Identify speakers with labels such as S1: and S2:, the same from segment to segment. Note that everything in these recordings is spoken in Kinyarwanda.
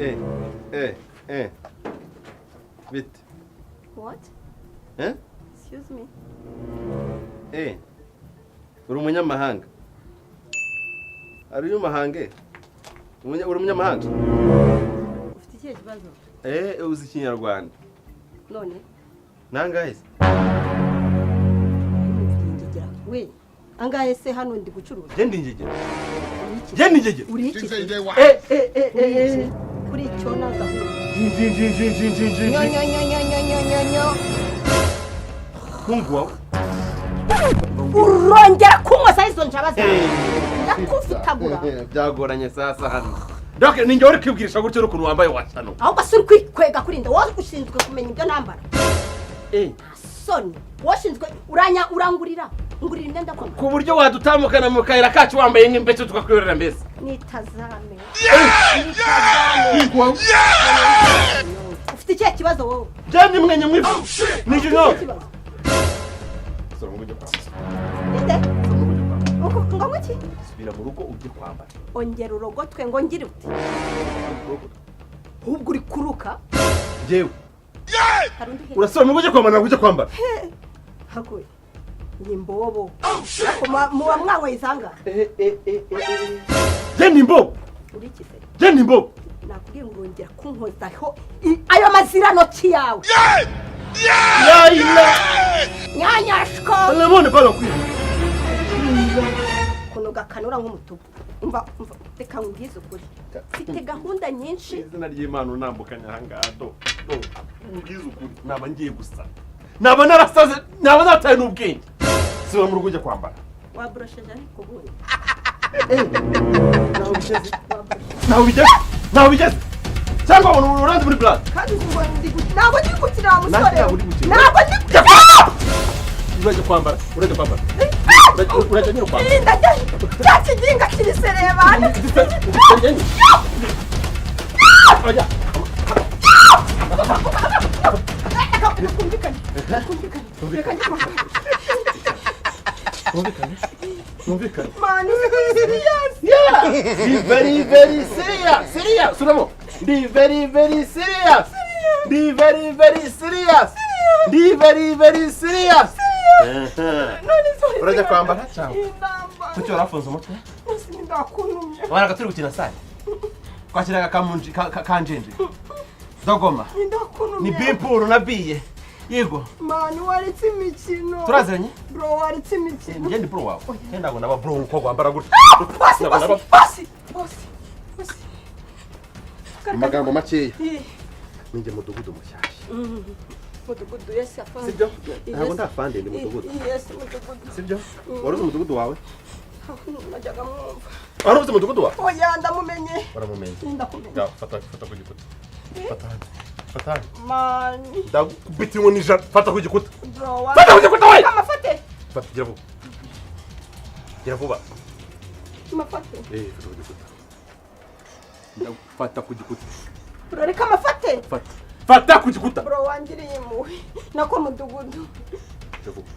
S1: Eh, eh, eh, bite?
S2: What?
S1: Eh?
S2: Excuse me.
S1: Eh, uri umunyamahanga? Ari umunyamahanga? Uri umunyamahanga?
S2: Ufite ikihe kibazo?
S1: Eh, uzi Ikinyarwanda?
S2: None?
S1: Nangahe se?
S2: Ingegera we, angahe se? Hano ndi gucuruza.
S1: Genda ingegera.
S2: Uri iki?
S1: Genda ingegera.
S2: Uri iki se?
S1: Eh, eh, eh, eh, eh.
S2: Kuri icyo nagahura.
S1: Jin jin jin jin jin jin jin.
S2: Nyo nyo nyo nyo nyo nyo nyo nyo.
S1: Mungu wawe.
S2: Urongera kunywa izo njaba zawe, ndakufitagura.
S1: Byagoranye sasa hano. Donc ninjye uri kwibwirisha gutyo n'ukuntu wambaye wasano?
S2: Ahubwo se uri kwikwega kurinda wowe ushinzwe kumenya ibyo nambara?
S1: Eh.
S2: Soni, wowe ushinzwe uranya urangurira ngurira imyenda kwambara.
S1: Ku buryo wadutambukana mu kayira kacu wambaye nk'imbece tukakwiyorera mbese.
S2: Nitazame.
S1: Mungu wawe.
S2: Ufite ikihe kibazo wowe?
S1: Byamye mwenye mwifu. Nije
S2: Ufite
S1: no.
S2: ikihe kibazo?
S1: Sora ngo ujye kwambara.
S2: Ninde?
S1: Sora ngo ujye kwambara.
S2: Ngo nguki?
S1: Subira mu rugo ujye kwambara.
S2: Ongera urogotwe ngo ngire uti ahubwo uri kuruka.
S1: Jewe.
S2: Hari undi he?
S1: Urasubira mu rugo ujye kwambara, ntabwo ujye kwambara.
S2: Haguye ni imbobo. Ariko muba mwanyweye izanga.
S1: Eh, eh, eh, eh. Genda imbobo.
S2: Uri iki se?
S1: Genda imbobo.
S2: Nakubwiye ngo urongera kunkozaho ayo mazirantoki yawe.
S1: Ya ila.
S2: Nyanyashko.
S1: Lemone pala kwiye.
S2: Ukuntu gakanura nk'umutubu. Umva, umva, reka nkubwize ukuri, mfite gahunda nyinshi.
S1: Izina ry'Imana, unambukanye ahangaha do do, ubwize ukuri, naba ngiye gusa naba narasaze, naba nataye n'ubwenge. Subira mu rugo ujye kwambara.
S2: Waborosheje ariko ubundi?
S1: Naho bigeze, naho bigeze, naho bigeze, cyangwa ubona uranze muri blague?
S2: Kandi ngo ntabwo ndi gukina wa musore.
S1: Nanjye ntabwo uri gukina.
S2: Ntabwo ndi gukina.
S1: Urajya kwambara, urajya kwambara, urajya nyine kwambara.
S2: Ndajya cya kiginga kiriserebana.
S1: Oya.
S2: Reka twumvikane, twumvikane, reka njye kwambara.
S1: Twumvikane, twumvikane.
S2: Man, serious.
S1: Yeah! Be very, very serious. Serious. Suramo. Be very, very serious. Be very, very serious. Be very, very serious.
S2: None se?
S1: Urajya kwambara cyangwa?
S2: Indambara.
S1: Kuki warafunze umutwe?
S2: Nose ndakuntumye.
S1: Waraga turi gukina sare. Twakiraga kamunji kanjenje. Dogoma.
S2: Ndakuntumye.
S1: Ni bimpuru na biye. Yego.
S2: Man, waretse imikino.
S1: Turaziranye?
S2: Bro, waretse imikino.
S1: Njye ndi bro wawe. Njye ntabwo naba bro umukobwa wambara gutya.
S2: Bosi.
S1: Ntabwo naba.
S2: Bosi, bosi, bosi, bosi.
S1: Mu magambo makeya.
S2: Eh.
S1: Ninjye mudugudu mushyashya.
S2: Mudugudu, yes afande.
S1: Sibyo? Ntabwo ndafande, ndi mudugudu.
S2: Yes mudugudu.
S1: Sibyo? Wari uzi umudugudu wawe?
S2: Najyaga mwumva.
S1: Wari uzi umudugudu wawe?
S2: Oya, ndamumenye.
S1: Waramumenye.
S2: Ndakumenye.
S1: Ya, fata, fata ku gikuta. Fata hano. Fata hano.
S2: Man.
S1: Ndagukubita inkoni 100. Fata ku gikuta.
S2: Bro.
S1: Fata ku gikuta we!
S2: Amafate.
S1: Fata, gira vuba. Gira vuba.
S2: Amafate.
S1: Eh, fata ku gikuta. Ndagufata ku gikuta.
S2: Bro, reka amafate.
S1: Fata. Fata ku gikuta.
S2: Bro, wangiriye impuhwe nako mudugudu.
S1: Gira vuba.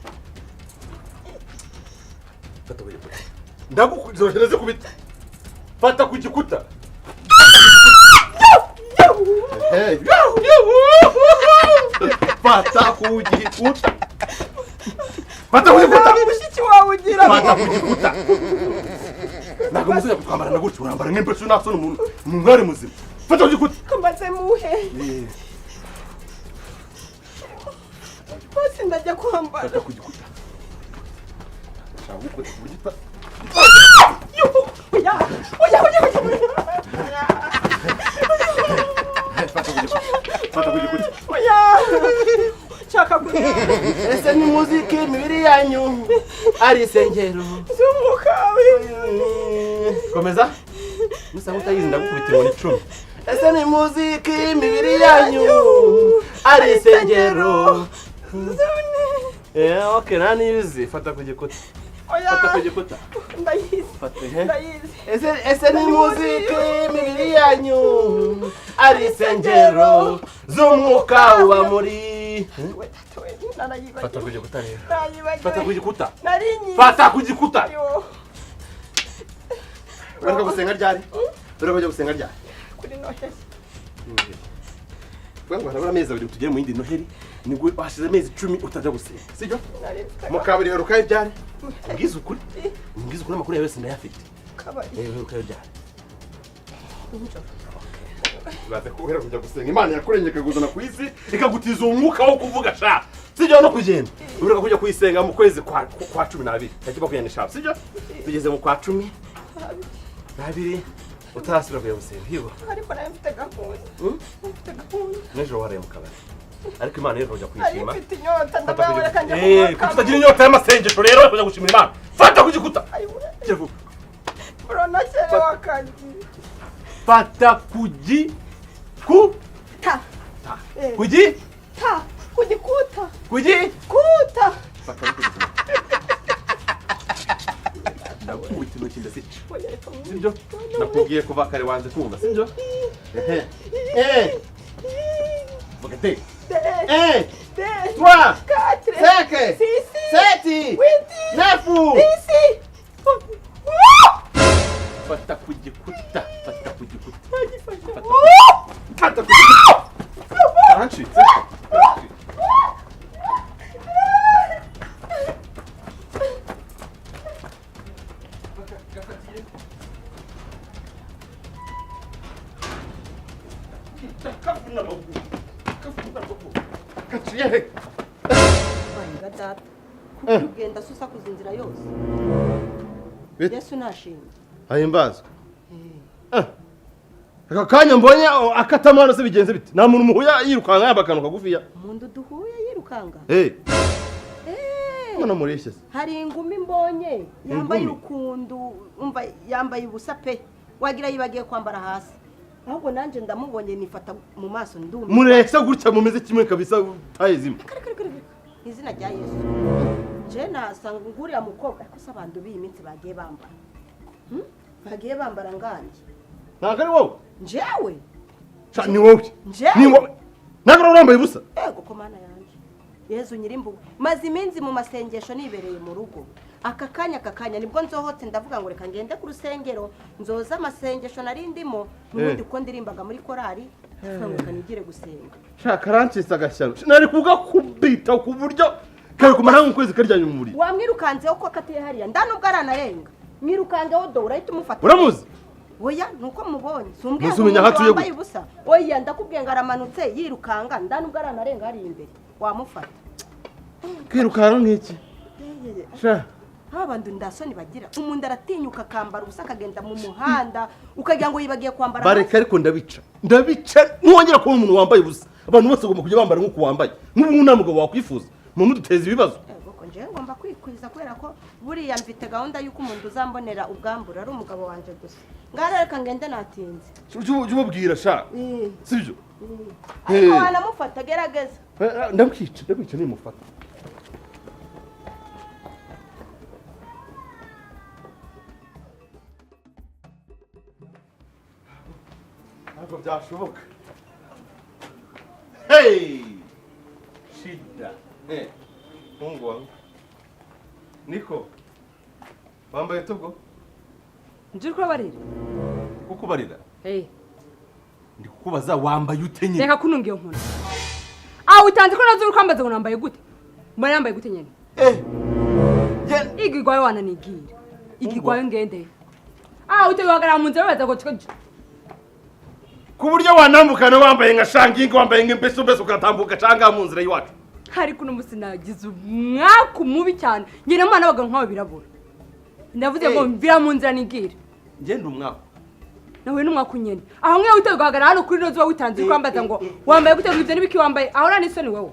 S1: Fata ku gikuta. Ndagukubita, zikubita. Fata ku gikuta. Hey. Fata ku gikuta. Fata ku gikuta.
S2: Nta mushiki wawe ugira.
S1: Fata ku gikuta. Ntabwo muzajya kutwambarana gutyo, urambara nk'imbese nta soni, umuntu mwari muzima. Fata ku gikuta.
S2: Mbaze muhe.
S1: Eh,
S2: Bose ndajya kwambara.
S1: Fata ku gikuta. Shaka gukora ku buryo
S2: Oya, oya, oya, oya.
S1: Fata ku gikuta. Fata ku gikuta.
S2: Oya, nshaka kurya.
S1: Ese ni muziki imibiri yanyu ari isengero?
S2: Z'umwuka.
S1: Komeza. Nusanga utayizi ndagukubita inkoni 10. Ese ni muziki imibiri yanyu ari isengero? Eh, okay, nta nizi. Fata ku gikuta.
S2: Oya.
S1: Fata ku gikuta.
S2: Ndayizi.
S1: Fata, eh.
S2: Ndayizi.
S1: Ese ni muziki imibiri yanyu ari isengero z'umwuka uba muri
S2: We tata we, narayibagiwe.
S1: Fata ku gikuta rero.
S2: Narayibagiwe.
S1: Fata ku gikuta.
S2: Nari nyizi.
S1: Fata ku gikuta.
S2: Yo.
S1: Uraruka gusenga ryari? Uraruka kujya gusenga ryari?
S2: Kuri Noheli.
S1: Ngo harabura amezi 2 tugere mu yindi Noheli, nibwo hashize amezi 10 utajya gusenga, sibyo?
S2: Nari mfite
S1: Mu kabari herukayo ryari? Mbwize ukuri, mbwize ukuri, amakuru yawe yose ndayafite.
S2: Kabari.
S1: Herukayo ryari?
S2: Nijoro.
S1: Baze kuhera kujya gusenga, Imana yakurengeye ikaguzana ku isi, ikagutiza umwuka wo kuvuga sha, sibyo? No kugenda uheruka kujya kuyisenga mu kwezi kwa 12, tariki 25, sibyo? Tugeze mu kwa 12 utarasubira kujya gusenga higo.
S2: Ariko nari mfite gahunda. Mfite gahunda.
S1: Nijoro waraye mu kabari, ariko Imana rero kujya
S2: Nari
S1: kuyishima.
S2: mfite inyota.
S1: Fata
S2: Ndabawe,
S1: ku
S2: reka njye
S1: gikuta. Kuki
S2: kunywa.
S1: utagira inyota y'amasengesho rero yo kujya gushimira Imana? Fata ku gikuta.
S2: Ayiwe.
S1: Gira vuba.
S2: Bro, nakerewe akazi.
S1: Fata ku giku
S2: Ta.
S1: Ta.
S2: Eh.
S1: Ku gi
S2: Ta ku gikuta.
S1: Ku gi
S2: Kuta.
S1: Fata ku gikuta. Ndakubita intoki ndazica.
S2: Oya, reka nkunywe.
S1: Sibyo? Nakubwiye kuva kare, wanze kumva, sibyo? Ehe, eh, vuga de.
S2: De.
S1: Un,
S2: De.
S1: trois,
S2: Quatre.
S1: cinq,
S2: six,
S1: sept,
S2: huit,
S1: neuf.
S2: Dix.
S1: Fata ku gikuta, fata ku gikuta.
S2: Nagifashe.
S1: Fata ku gikuta. Arancitse. Kavuna amaguru, kavuna amaguru, gaciye he?
S2: Bayiga data, kugenda se usakuza inzira yose?
S1: Bite?
S2: Yesu nashimye.
S1: Ahimbazwe. Aka kanya mbonye akatamo hano se bigenze bite? Nta muntu muhuya yirukanka yambaye akantu kagufiya?
S2: Umuntu duhuye yirukanga?
S1: Eh.
S2: Eh.
S1: Mbona mureshye se?
S2: Hari ingumi mbonye yambaye
S1: Ingumi?
S2: urukundu, umva, yambaye ubusa pe, wagira yibagiye kwambara hasi. Ahubwo nanjye ndamubonye nifata mu maso, ndumva.
S1: Mureshya gutya, mumeze kimwe kabisa, taye zimwe.
S2: Kare kare kare kare. Izina rya Yesu, je nasanga nguriya mukobwa. Ariko se abantu b'iyi minsi bagiye bambara, Bagiye bambara nganjye.
S1: Ntabwo ari wowe.
S2: Njyewe?
S1: Sha, ni wowe.
S2: Njyewe?
S1: Ni wowe, ntabwo uri wambaye ubusa.
S2: Ego ko Mana yanjye, Yezu nyirimbuga, maze iminsi mu masengesho nibereye mu rugo. Aka kanya nibwo nzohotse, ndavuga ngo reka ngende ku rusengero nzoze amasengesho nari ndimo n'ubundi,
S1: Eh.
S2: ko ndirimbaga muri korari, ndavuga ngo reka nigire gusenga.
S1: Sha, karancitse agashyano. Nari kugakubita ku buryo kari kumara nk'ukwezi karyamye mu buriri.
S2: Wamwirukanzeho ko akatiye hariya, nda nubwo aranarenga, mwirukangeho do, urahita umufata.
S1: Uramuzi?
S2: Oya, nuko mubonye sumbwiye
S1: Muzi
S2: ngo
S1: umenya aho
S2: umuntu
S1: atuye
S2: wambaye
S1: gute?
S2: ubusa. Oya, ndakubwiye ngo aramanutse yirukanga, nda nubwo aranarenga hariya imbere, wamufata.
S1: Kwirukanka nk'iki? Sha.
S2: Aba bantu ndasoni bagira, umuntu aratinyuka akambara ubusa akagenda mu muhanda, ukagira ngo yibagiye kwambara hasi.
S1: Bareka, ariko ndabica, ndabica ntiwongera kubona umuntu wambaye ubusa. Abantu bose bagomba kujya bambara nk'uko wambaye. Nk'ubu nta mugabo wakwifuza mu muduteza ibibazo.
S2: Ego ko njyewe ngomba kwikwiza, kubera ko buriya mfite gahunda y'uko umuntu uzambonera ubwambure ari umugabo wanjye gusa. Ngaho reka ngende, natinze.
S1: Ujye ubabwira sha. Sibyo?
S2: Ariko
S1: Eh.
S2: wanamufata, gerageza.
S1: Ndamwica, ndamwica nimufata. Ntabwo byashoboka. Hey, shida. Eh, mungu wangu, niko wambaye tubwo.
S3: Nje uri kurabarira?
S1: Kukubarira?
S3: Eh.
S1: Ndi kukubaza wambaye ute nyine.
S3: Reka kununga iyo nkoni. Aho utanze ko nazo uri kwambaza ngo nambaye gute? Mbona yambaye gute nyene?
S1: Eh. Gen
S3: Igigwayo wananigira. Igigwayo ngende. Ah, utewagarara mu nzira baza ngo chiko.
S1: Ku buryo wanambukana wambaye nka shangingi, wambaye nk'imbeso, mbese ugatambuka canga mu nzira y'iwacu.
S3: Ariko uno musi nagize umwaku mubi cyane. Nyina mwana baga nk'abo birabura. Ndavuze ngo
S1: Eh.
S3: mvira mu nzira nigira.
S1: Ngenda umwaku.
S3: Nawe n'umwaku nyene. Aho mwe utewagarara hano kuri rozo witanze uri kwambaza ngo wambaye gute, ngo ivyo nibiki wambaye? Aho nani isoni wewe?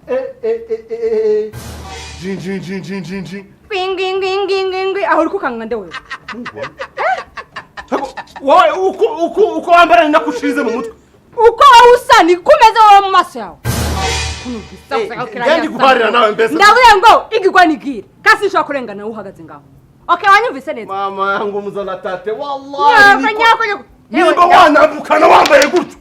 S1: Eh eh eh eh eh. Jin jin jin jin jin jin.
S3: Ngwi ngwi ngwi ngwi ngwi, aho uri kukanga nde wewe?
S1: Ntabwo wowe uko wambara ni nako ushize mu mutwe.
S3: Uko wowe usa niko umeze wowe mu maso yawe.
S1: Eh, ndi guharira nawe mbese.
S3: Ndavuze ngo igigwa nigire kasi nshobora kurengana wowe uhagaze ngaho. Okay, wanyumvise neza?
S1: Mama yangu muzana tate, wallahi.
S3: Nyako nyako nyako.
S1: Nimba wanambukana wambaye gutyo,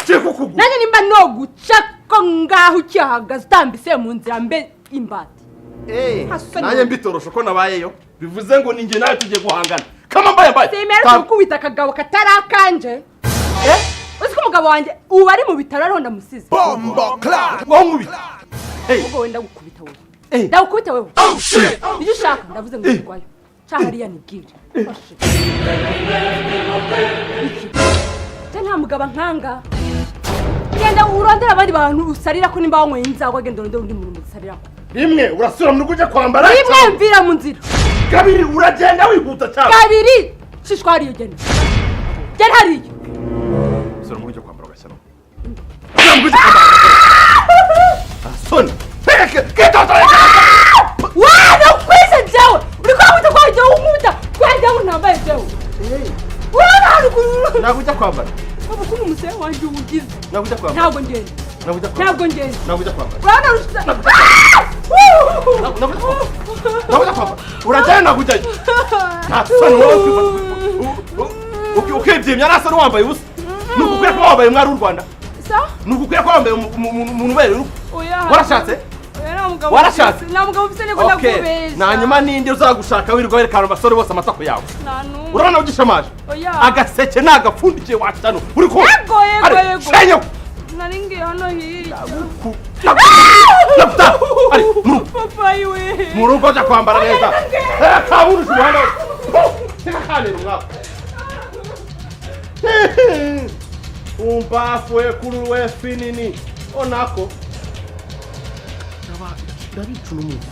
S1: ceka ukuguru.
S3: Nanjye nimba noguca ko ngaho ukihagaze utambise mu nzira mbe imbati.
S1: Eh,
S3: Hasoni.
S1: nanjye mbitorosha ko nabayeyo. Bivuze ngo ni njye nawe tugiye guhangana. Kama mbaye mbaye.
S3: Simera gukubita akagabo katari akanje.
S1: Eh?
S3: Uzi ko Umugabo wanjye ubu ari mu bitaro, ariho ndamusize.
S1: Wowe nkubita. Hey.
S3: Ubwo wenda gukubita wowe.
S1: Eh.
S3: Ndagukubita wewe. Ibyo ushaka ndavuze ngo urwayo. Ca hariya nibwire. Iki? Je nta mugabo nkanga. Genda urondera abandi bantu usarira ko nimba wanyweye inzagwa, genda urondera undi muntu musarira ko.
S1: Rimwe, urasubira mu rugo ujya kwambara.
S3: Rimwe, mvira mu nzira.
S1: Kabiri, uragenda wihuta cyane.
S3: Kabiri, shishwa hariya, genda. Genda hariya.
S1: Usubira mu rugo ujya kwambara ugashyiraho. Usubira mu rugo ujya kwambara. Soni. Kitoto.
S3: Wana kwise jewe. Uri kwambuta kwa jewe umuta. Kwa jewe ntambaye jewe. Urabona hano kuru.
S1: Ntabwo ujya kwambara.
S3: Ubu kuri umusaya wanjye uwugize.
S1: Ntabwo ujya kwambara.
S3: Ntabwo ngenda.
S1: Ntabwo ujya kwambara.
S3: Ntabwo ngenda.
S1: Ntabwo ujya kwambara.
S3: Urabona rusha.
S1: Ntabwo ujya kwambara. Ntabwo ujya kwambara. Urajyayo, ntabwo ujyayo. Nta soni wowe kwifata ukibyimya, nta soni, wambaye ubusa. Ni ukukwiye kuba wambaye umwari w'u Rwanda.
S3: Sa?
S1: Ni ukukwiye kuba wambaye umuntu ubereye urugo.
S3: Oya.
S1: Warashatse?
S3: Oya, nta mugabo.
S1: Warashatse?
S3: Nta mugabo ufise, niko
S1: Okay.
S3: ndakubesha.
S1: Nanyuma ninde uzagushaka wirirwa werekana abasore bose amatako yawe?
S3: Nta n'umwe.
S1: Urabona ugishamaje?
S3: Oya.
S1: Agaseke ni agapfundikiye washyano. Uri kumva?
S3: Yego, yego,
S1: Ari,
S3: yego.
S1: shenyo.
S3: Nari ngiye hano hirya.
S1: Ari, mu rugo.
S3: Papa iwe.
S1: Mu rugo jya kwambara neza. Eh, kaburuje umuhanda wose. Teka kanira umwaka. Umbafu we kuri we finini. Onako. Ndabica uno munsi.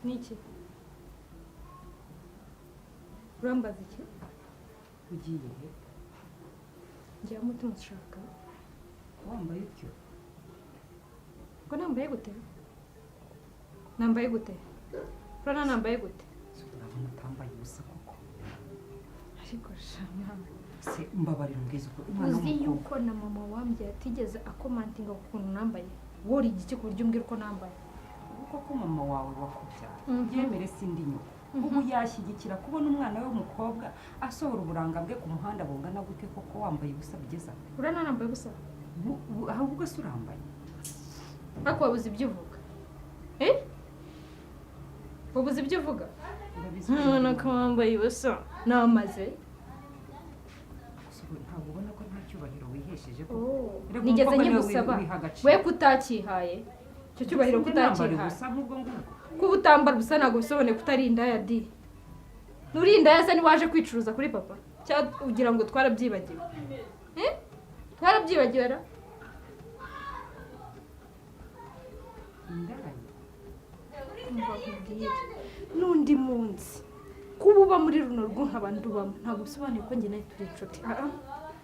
S4: Niki? Urambaza iki?
S5: Ugiye he?
S4: Ngira umutima ushaka.
S5: Wambaye utyo?
S4: Ngo nambaye gute? Nambaye gute? Urabona nambaye gute?
S5: Urabona utambaye ubusa koko?
S4: Ariko sha mwana.
S5: Se mbabarira umbwize ukuri, umwana
S4: Uzi
S5: w'umukobwa
S4: yuko na mama wambye atigeze akomantinga ku kuntu nambaye. Wowe uri igiki ku buryo umbwira uko nambaye?
S5: Koko mama wawe wakubyaye, yemere sindi nyoko, ubu yashyigikira kubona umwana we w'umukobwa asohora uburanga bwe ku muhanda bungana gute koko, wambaye ubusa bugeze aho?
S4: Urabona nambaye ubusa?
S5: Ahubwo se urambaye?
S4: Ariko wabuze ibyo uvuga. Eh? Wabuze ibyo uvuga?
S5: Urabizi ko
S4: None ko wambaye ubusa. Namaze.
S5: Gusa ubu ntabwo ubona ko nta cyubahiro wihesheje koko?
S4: Oh.
S5: Erega
S4: Nigeze
S5: umukobwa niwe
S4: nkigusaba.
S5: wiha agaciro.
S4: We kutakihaye. Icyo cyubahiro
S5: Sinjye nambara
S4: kutakihaye.
S5: ubusa nk'ubwo ngubwo.
S4: Kuba utambara ubusa ntabwo bisobanuye ko utari indaya di. Nuri indaya se ntiwaje kwicuruza kuri papa? Cyangwa ugira ngo twarabyibagiwe? Eh? Twarabyibagiwe ra?
S5: Indaya?
S4: Umva nkubwire. N'undi munsi kuba uba muri runo rugo nkaba ndubamo ntabwo bisobanuye ko njye nawe turi inshuti. Ah, ah.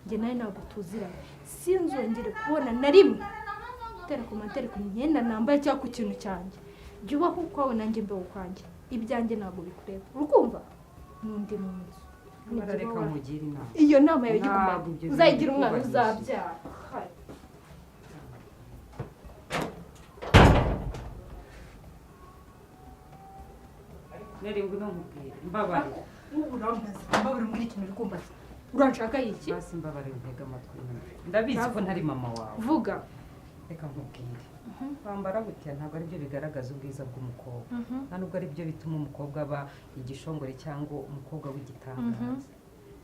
S4: Njye nawe ntabwo tuziranye. Sinzongere kubona na rimwe utera commentaire ku myenda nambaye cyangwa ku kintu cyanjye. Jya ubaho ukwawe nanjye mbeho ukwanjye. Ibyanjye ntabwo bikureba. Urukumva? N'undi munsi.
S5: Nyamara reka nkugire inama.
S4: Iyo nama yawe
S5: Ntabwo
S4: iguma
S5: ibyo bintu
S4: uzayigira umwana
S5: bikubahisha.
S4: uzabyara. Hai.
S5: Neri, ngwino nkubwire, mbabarira.
S4: Ubu urambaza, mbabarira umbwire ikintu uri kumbaza. Uranshaka iki?
S5: Basi mbabarira untege amatwi nyine. Ndabizi ko ntari mama wawe.
S4: Vuga.
S5: Reka nkubwire, kwambara gutya ntabwo aribyo bigaragaza ubwiza bw'umukobwa, nta nubwo aribyo bituma umukobwa aba igishongore cyangwa umukobwa w'igitangaza.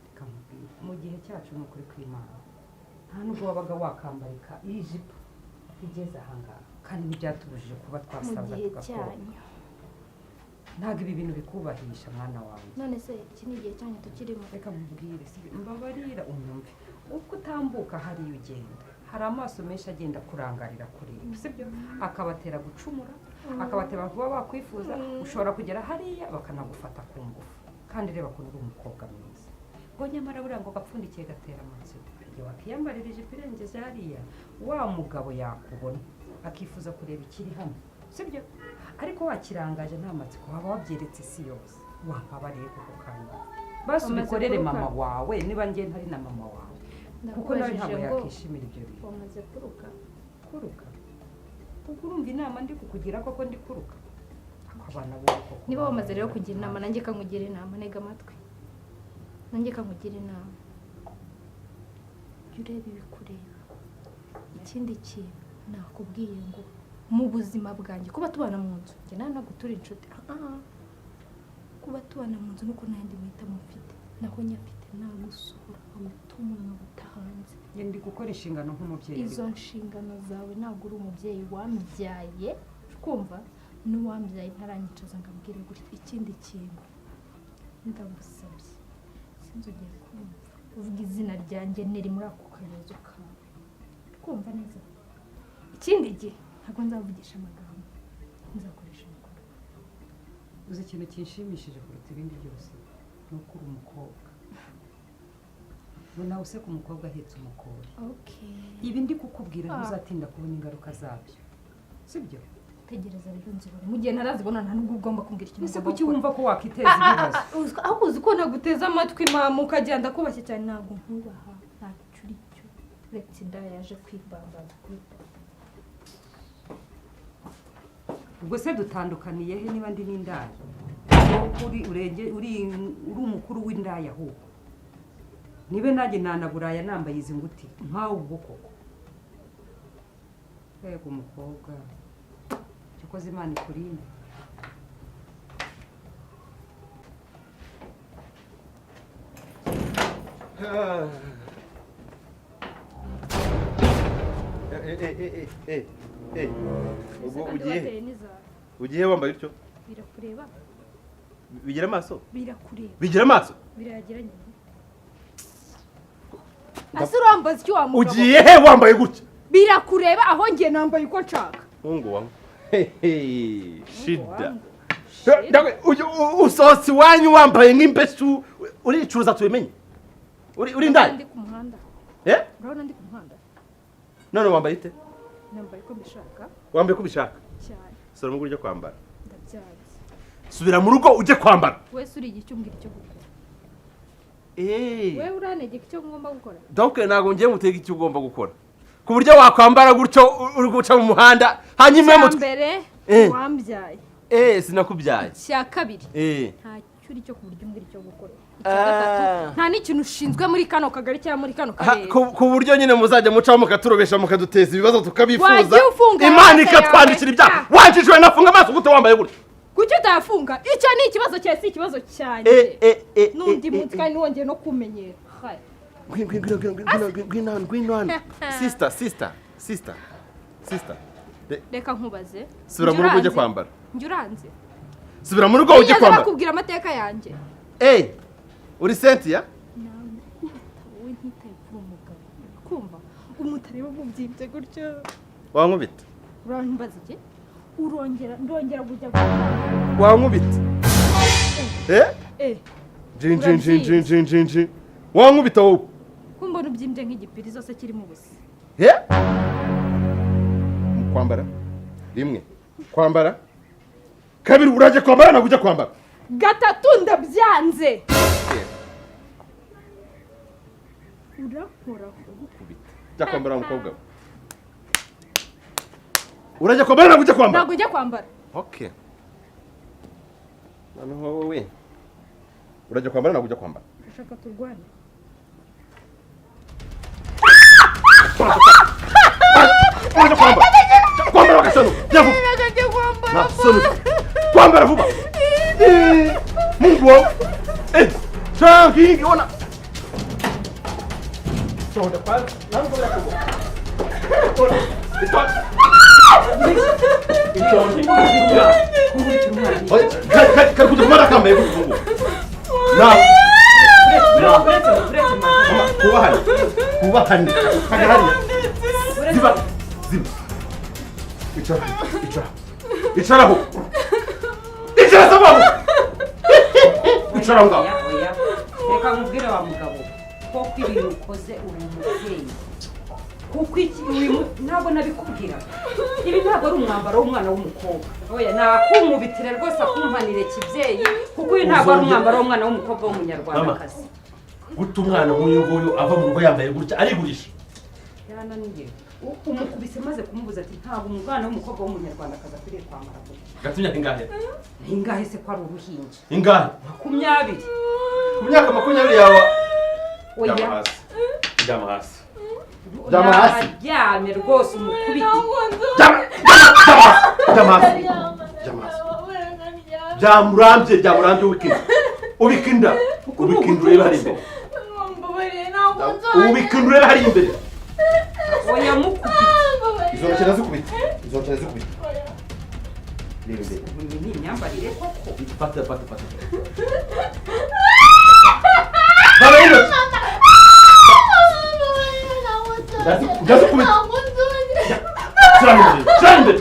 S5: Reka nkubwire, mu gihe cyacu, ni ukuri kw'Imana, nta nubwo wabaga wakambarika iyi jipo igeze ahangaha, kandi ntibyatubujije kuba
S4: Mu
S5: twasaza
S4: gihe
S5: tugakora.
S4: cyanyu.
S5: Ntabwo ibi bintu bikubahisha, mwana wanjye.
S4: None se iki ni igihe cyanyu tukirimo?
S5: Reka nkubwire, si mbabarira unyumve. Uko utambuka hariya ugenda, hari amaso menshi agenda kurangarira kureba, sibyo? Akabatera gucumura, akabatera kuba bakwifuza. Ushobora kugera hariya bakanagufata ku ngufu. Kandi reba ukuntu uri umukobwa mwiza, ngo nyamara buriya ngo gapfundikiye gatera amatsiko. Igihe wakiyambarira ijipo irengeje hariya, wa mugabo yakubona akifuza kureba ikiri hano, sibyo? Ariko wakirangaje, nta matsiko, waba wabyeretse isi yose. Wambabariye koko kanya, basi
S4: Wamaze
S5: ubikorere
S4: kuruka?
S5: mama wawe, niba njye ntari na mama wawe, kuko nawe
S4: Ndakubajije
S5: ntabwo
S4: ngo
S5: yakishimira ibyo bintu.
S4: Wamaze kuruka?
S5: Kuruka? Kuko urumva inama ndi kukugira koko ndi kuruka? Ako abana b'ubu koko.
S4: Niba wamaze rero kugira inama, nanjye kankugira inama. Ntega amatwi, nanjye kankugira inama. Jya ureba ibikureba. Ikindi kintu nakubwiye ngo mu buzima bwanjye, kuba tubana mu nzu, njye nawe ntabwo turi inshuti. Ah, kuba tubana mu nzu nuko nta yandi mahitamo mfite, naho nyafite nagusohora, nkagutuma, nkaguta hanze.
S5: Njye ndi gukora inshingano nk'umubyeyi.
S4: Izo nshingano zawe, ntabwo uri umubyeyi wambyaye, kumva n'uwambyaye ntaranyicaza ngo ambwire gutya. Ikindi kintu ndagusabye, sinzongere kumva uvuga izina ryanjye neri muri ako kayozo kawe, kumva neza. Ikindi gihe ntabwo nzavugisha amagambo, nzakoresha ibikorwa.
S5: Uzi ikintu kinshimishije kuruta ibindi byose? Ni uko uri umukobwa. Ngo nawe useka umukobwa ahetse umukori. Ibi ndi kukubwira, ntuzatinda kubona ingaruka zabyo, sibyo?
S4: Tegereza rero nzibone. Mu gihe ntarazibona, nta nubwo ugomba kumbwira ikintu
S5: Ese
S4: ugomba
S5: kuki
S4: gukora.
S5: wumva ko wakiteza ibibazo?
S4: Ahubwo uzi ko naguteze amatwi, mama, ukagenda kubashye cyane. Ntabwo nkubaha, ntacyo uri cyo uretse inda yaje kwibambaza kuri papa.
S5: Ubwo se dutandukaniye he niba ndi n'indaya? Wowe uri urenge uri umukuru w'indaya, ahubwo nibe nanjye nanaburaya nambaye izi nguti nkawe. Ubwo koko, yego umukobwa, cyokoze Imana ikurinde.
S1: Ubwo ugiye he? Ugiye wambaye utyo?
S4: Birakureba.
S1: Bigira amaso?
S4: Birakureba.
S1: Bigira amaso?
S4: Biragira nyine. Ase urambaza icyo wa mugabo?
S1: Ugiye he wambaye gutya?
S4: Birakureba, aho ngiye nambaye uko nshaka.
S1: Mungu wangu. Hehe, shida. Usohotse iwanyu wambaye nk'imbesu, uricuruza tubimenye. Uri indaya?
S4: Ndi ku muhanda?
S1: Eh?
S4: Urabona ndi ku muhanda?
S1: None wambaye ute?
S4: Nambaye uko mbishaka.
S1: Wambaye uko ubishaka?
S4: Cyane.
S1: Sura mu rugo ujye kwambara.
S4: Ndabyanze.
S1: Subira mu rugo ujye kwambara.
S4: Wese uri igihe umbwira icyo gukora.
S1: Eh.
S4: Wewe urantegeka icyo ngomba gukora?
S1: Donc ntabwo ngiye mutega icyo ugomba gukora. Ku buryo wakwambara gutyo uri guca mu muhanda hanyuma
S4: Icya
S1: mutwe.
S4: mbere,
S1: Eh.
S4: wambyaye.
S1: Eh, sinakubyaye.
S4: Icya kabiri,
S1: Eh.
S4: ntacyo uri cyo ku buryo umbwira icyo gukora. Icya gatatu, nta n'ikintu ushinzwe muri kano kagari cyangwa muri kano karere.
S1: Ku buryo nyine muzajya mucaho mukaturobesha, mukaduteza ibibazo tukabifuza.
S4: Wagiye ufunga
S1: Imana
S4: amaso
S1: ikatwandikira
S4: yawe.
S1: ibyaha. Wanjijwe nafunga amaso gute wambaye gutya?
S4: Kuki utayafunga? Icyo ni ikibazo cyawe, si ikibazo cyanjye.
S1: Eh, eh,
S4: N'undi
S1: eh,
S4: munsi kandi wongeye no kumenyera. Hai.
S1: Ngwino, ngwino, ngwino, ngwino, ngwino hano, ngwino hano. Sister, sister, sister, sister.
S4: Reka nkubaze.
S1: Subira mu rugo ujye
S4: Njye
S1: kwambara.
S4: Njye uranze?
S1: Subira mu rugo ujye
S4: Wigeze
S1: kwambara.
S4: bakubwira amateka yanjye?
S1: Eh, uri Cynthia?
S4: Wowe ntitaye kuri umugabo, kumva umutareba mubyimbye gutyo.
S1: Wankubita.
S4: Urambaza iki? Urongera ndongera kujya gukora.
S1: Wankubita. Eh?
S4: Eh.
S1: Jin jin jin jin jin jin jin. Wankubita wowe.
S4: Kumbona ubyimbye nk'igipiri zose kirimo ubusa.
S1: Eh? Kwambara. Rimwe. Kwambara. Kabiri, urajya kwambara ntabwo ujya kwambara.
S4: Gatatu, ndabyanze. Urankoraho.
S1: Jya kwambara, mukobwa we. Urajya kwambara ntabwo ujya kwambara.
S4: Ntabwo ujya kwambara.
S1: Okay. Noneho wowe. Urajya kwambara ntabwo ujya kwambara.
S4: Urashaka turwane?
S1: Urajya kwambara. Kwambara bagasano. Jya vuba.
S4: Njya kwambara.
S1: Nta soni. Kwambara vuba. Eh, Mungu wangu. Eh, changi ona. Sonda pale. Nangu la kubwa. Itonde. Itonde. Kari kuja kumara kambaye gutya. Na.
S5: Uretse, uretse.
S1: Mama, kubahane. Kubahane. Kajya hariya. Ziba. Ziba. Icara. Icara. Icaraho. Icara sababu. Icara aho ngaho.
S5: Oya, oya, reka nkubwire wa mugabo, koko ibintu ukoze, uri umubyeyi, kuko iki uyu ntabwo nabikubwira, ibi ntabwo ari umwambaro w'umwana w'umukobwa. Oya, nakunkubitire rwose, akumpanire kibyeyi, kuko uyu ntabwo ari umwambaro w'umwana w'umukobwa w'umunyarwandakazi.
S1: Guta umwana nk'uyu nguyu ava mu rugo yambaye gutya, arigurisha.
S5: Yarananiye. Umukubise maze kumubuza ati ntabwo umwana w'umukobwa w'umunyarwandakazi akwiriye kwambara gutya.
S1: Gafite imyaka ingahe?
S5: Ingahe se ko ari uruhinja?
S1: Ingahe?
S5: 20.
S1: Ku myaka 20 yawe?
S5: Oya.
S1: Ryama hasi, ryama hasi. Jyama hasi.
S5: Aryamye rwose, umukubite.
S1: Jyama, jyama, jyama hasi, jyama hasi. Byamurambye, byamurambye. Ubika inda, ubika inda, ubika inda, urebe hari imbere. Ubika inda, urebe hari imbere.
S5: Oya, mukubite.
S1: Izo ntoki ndazikubita, izo ntoki ndazikubita. Reba imbere.
S5: Iyi ni imyambarire koko?
S1: Fata, fata, fata. Vana intoki. Ndazikubita. Shyira imbere, shyira imbere.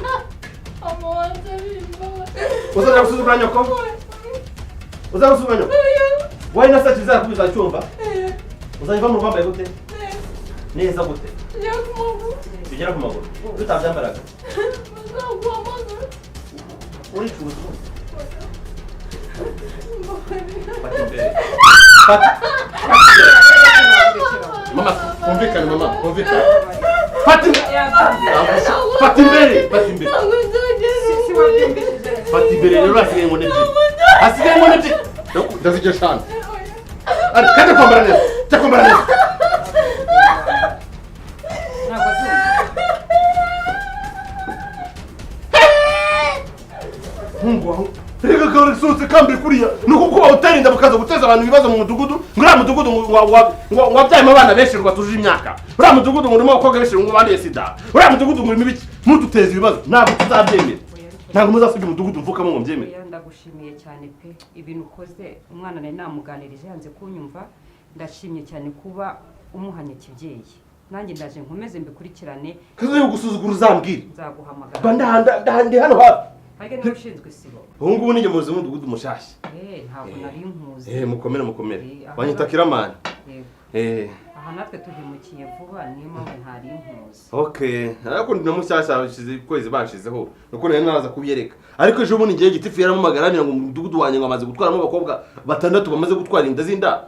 S1: Uzajya gusuzugura nyoko? Uzajya gusuzugura nyoko? Wowe na saki zakubiza cyumva. Uzajya uva mu rugo wambaye gute? Neza gute? Bigera ku maguru. Tutabyambaraga. Uricuza. Fata imbere. Fata. Mama, twumvikane, mama, twumvikane. Fata imbere. Fata imbere, fata imbere.
S5: Si wabyumvishije?
S1: Fata imbere rero, hasigaye inkoni ebyiri. Hasigaye inkoni ebyiri. Ndazigira eshanu. Ari, kajya kwambara neza. Jya kwambara neza.
S5: Ntabwo azumva.
S1: Mungu wangu. Reka karasohotse kambi kuriya. Ni uko bawutera inda bukaza guteza abantu ibibazo mu mudugudu. Ngo uriya mudugudu ngo wabyayemo abana benshi ngo batujuje imyaka. Uriya mudugudu ngo urimo abakobwa benshi ngo banduye sida. Uriya mudugudu ngo urimo ibiki. Muduteza ibibazo. Ntabwo tuzabyemera. Ntabwo muzasubya umudugudu mvukamo ngo mbyemere.
S5: Oya, ndagushimiye cyane pe. Ibintu ukoze, umwana nari namuganirije yanze kunyumva. Ndashimye cyane kuba umuhanye kibyeyi. Nanjye ndaje nkomeze mbikurikirane.
S1: Kaza yo gusuzugura, uzambwira.
S5: Nzaguhamagara.
S1: Mba ndi hano hafi.
S5: Harya niwe ushinzwe isibo?
S1: Ubu ngubu ni njye muyobozi w'umudugudu mushyashya.
S5: Eh, ntabwo nari nkuzi.
S1: Eh, mukomere, mukomere.
S5: Eh,
S1: Banyita Kiramani.
S5: Yego.
S1: Eh.
S5: Aha natwe tuhimukiye vuba, niyo mpamvu ntari nkuzi.
S1: Okay, ariko ndi na mushyashya, bashize ukwezi banshizeho. Nuko nari naraza kubyereka. Ariko ejo bundi ngiye, gitifu yaramamagara ngo mu mudugudu wanjye ngo amaze gutwaramo abakobwa batandatu bamaze gutwara inda z'inda.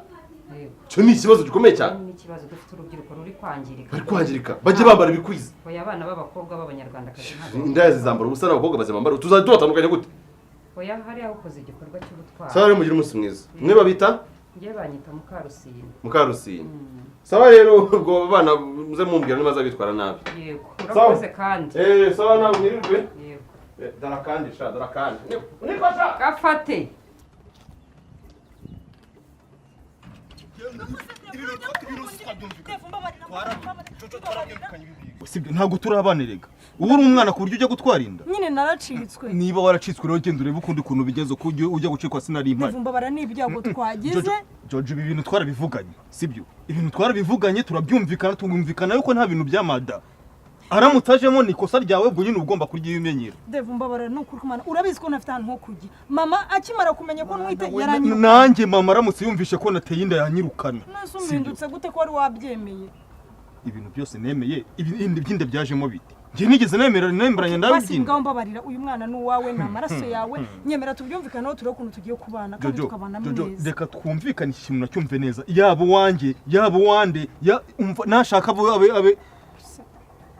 S5: Yego.
S1: Icyo ni ikibazo gikomeye cyane.
S5: Ni ikibazo, dufite urubyiruko ruri kwangirika.
S1: Bari kwangirika, bajye bambara ibikwiza.
S5: Oya, abana b'abakobwa b'abanyarwandakazi ntabwo
S1: Indaya zizambara ubusa n'abakobwa bazambara, tuzajya tubatandukanya gute?
S5: Oya, hariya ukoze igikorwa cy'ubutwari.
S1: Sawa rero, mugire umunsi mwiza. Mwe babita?
S5: Njye banyita Mukarusine.
S1: Mukarusine. Sawa rero, ubwo abana muze mumbwira niba bazabitwara nabi.
S5: Yego.
S1: Sawa.
S5: Urakoze kandi.
S1: Eh, sawa, nawe mwirirwe.
S5: Yego.
S1: Eh, dara kandi sha, dara kandi. Niko sha.
S5: Gafate.
S6: Sibyo, ntabwo turi abana erega. Ubu uri umwana ku buryo ujya gutwara inda?
S7: Nyine naracitswe.
S6: Niba waracitswe rero, genda urebe ukundi kuntu bigenze, uko ujya gucikwa sinari impari.
S7: Mbabarira, ni ibyago twagize.
S6: Jojo, Jojo, ibi bintu twarabivuganye, sibyo? Ibintu twarabivuganye, turabyumvikana, tumvikana yuko nta bintu by'amada. Aramutse ajemo ni ikosa ryawe, ubwo nyine uba ugomba kuryimenyera.
S7: Devu, mbabarira, ni ukuri kumana urabizi ko ntafite ahantu ho kujya. Mama akimara kumenya ko ntwite yaranyirukana.
S6: Nanjye mama aramutse yumvishe ko nateye inda yanyirukana.
S7: Nese
S6: Sibyo?
S7: umpindutse gute ko wari wabyemeye?
S6: Ibintu byose nemeye, ibindi by'inda byajemo bite? Njye nigeze nemera nemeranya nawe
S7: Basi
S6: iby'inda?
S7: ngaho mbabarira, uyu mwana ni uwawe, ni amaraso yawe. Nyemera tubyumvikaneho, turebe ukuntu tugiye kubana kandi
S6: Jojo,
S7: tukabana
S6: Jojo,
S7: neza.
S6: reka twumvikane iki kintu nacyumve neza. Yaba uwanjye, yaba uwande, ya umva nashaka abe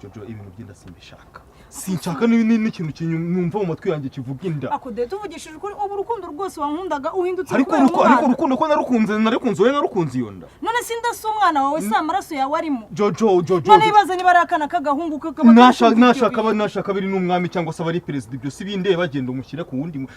S6: Jojo, ibintu by'inda simbishaka. Sinshaka n'ikintu numva mu matwi yanjye kivuga inda.
S7: Ako de, tuvugishije ukuri, ubu urukundo rwose wankundaga uhindutse
S6: Ariko
S7: kubera
S6: ariko
S7: umwana.
S6: urukundo ko narukunze, narikunze wowe, narukunze iyo nda.
S7: None si nda, si umwana wawe, si amaraso yawe arimo?
S6: Jojo, Jojo.
S7: None ibaze niba ari akana k'agahungu kakaba
S6: Nashaka
S7: kari kumva
S6: nashaka
S7: ibyo
S6: aba nashaka biri n'umwami cyangwa se abari perezida, ibyo si bindeba. Bagenda umushyire ku wundi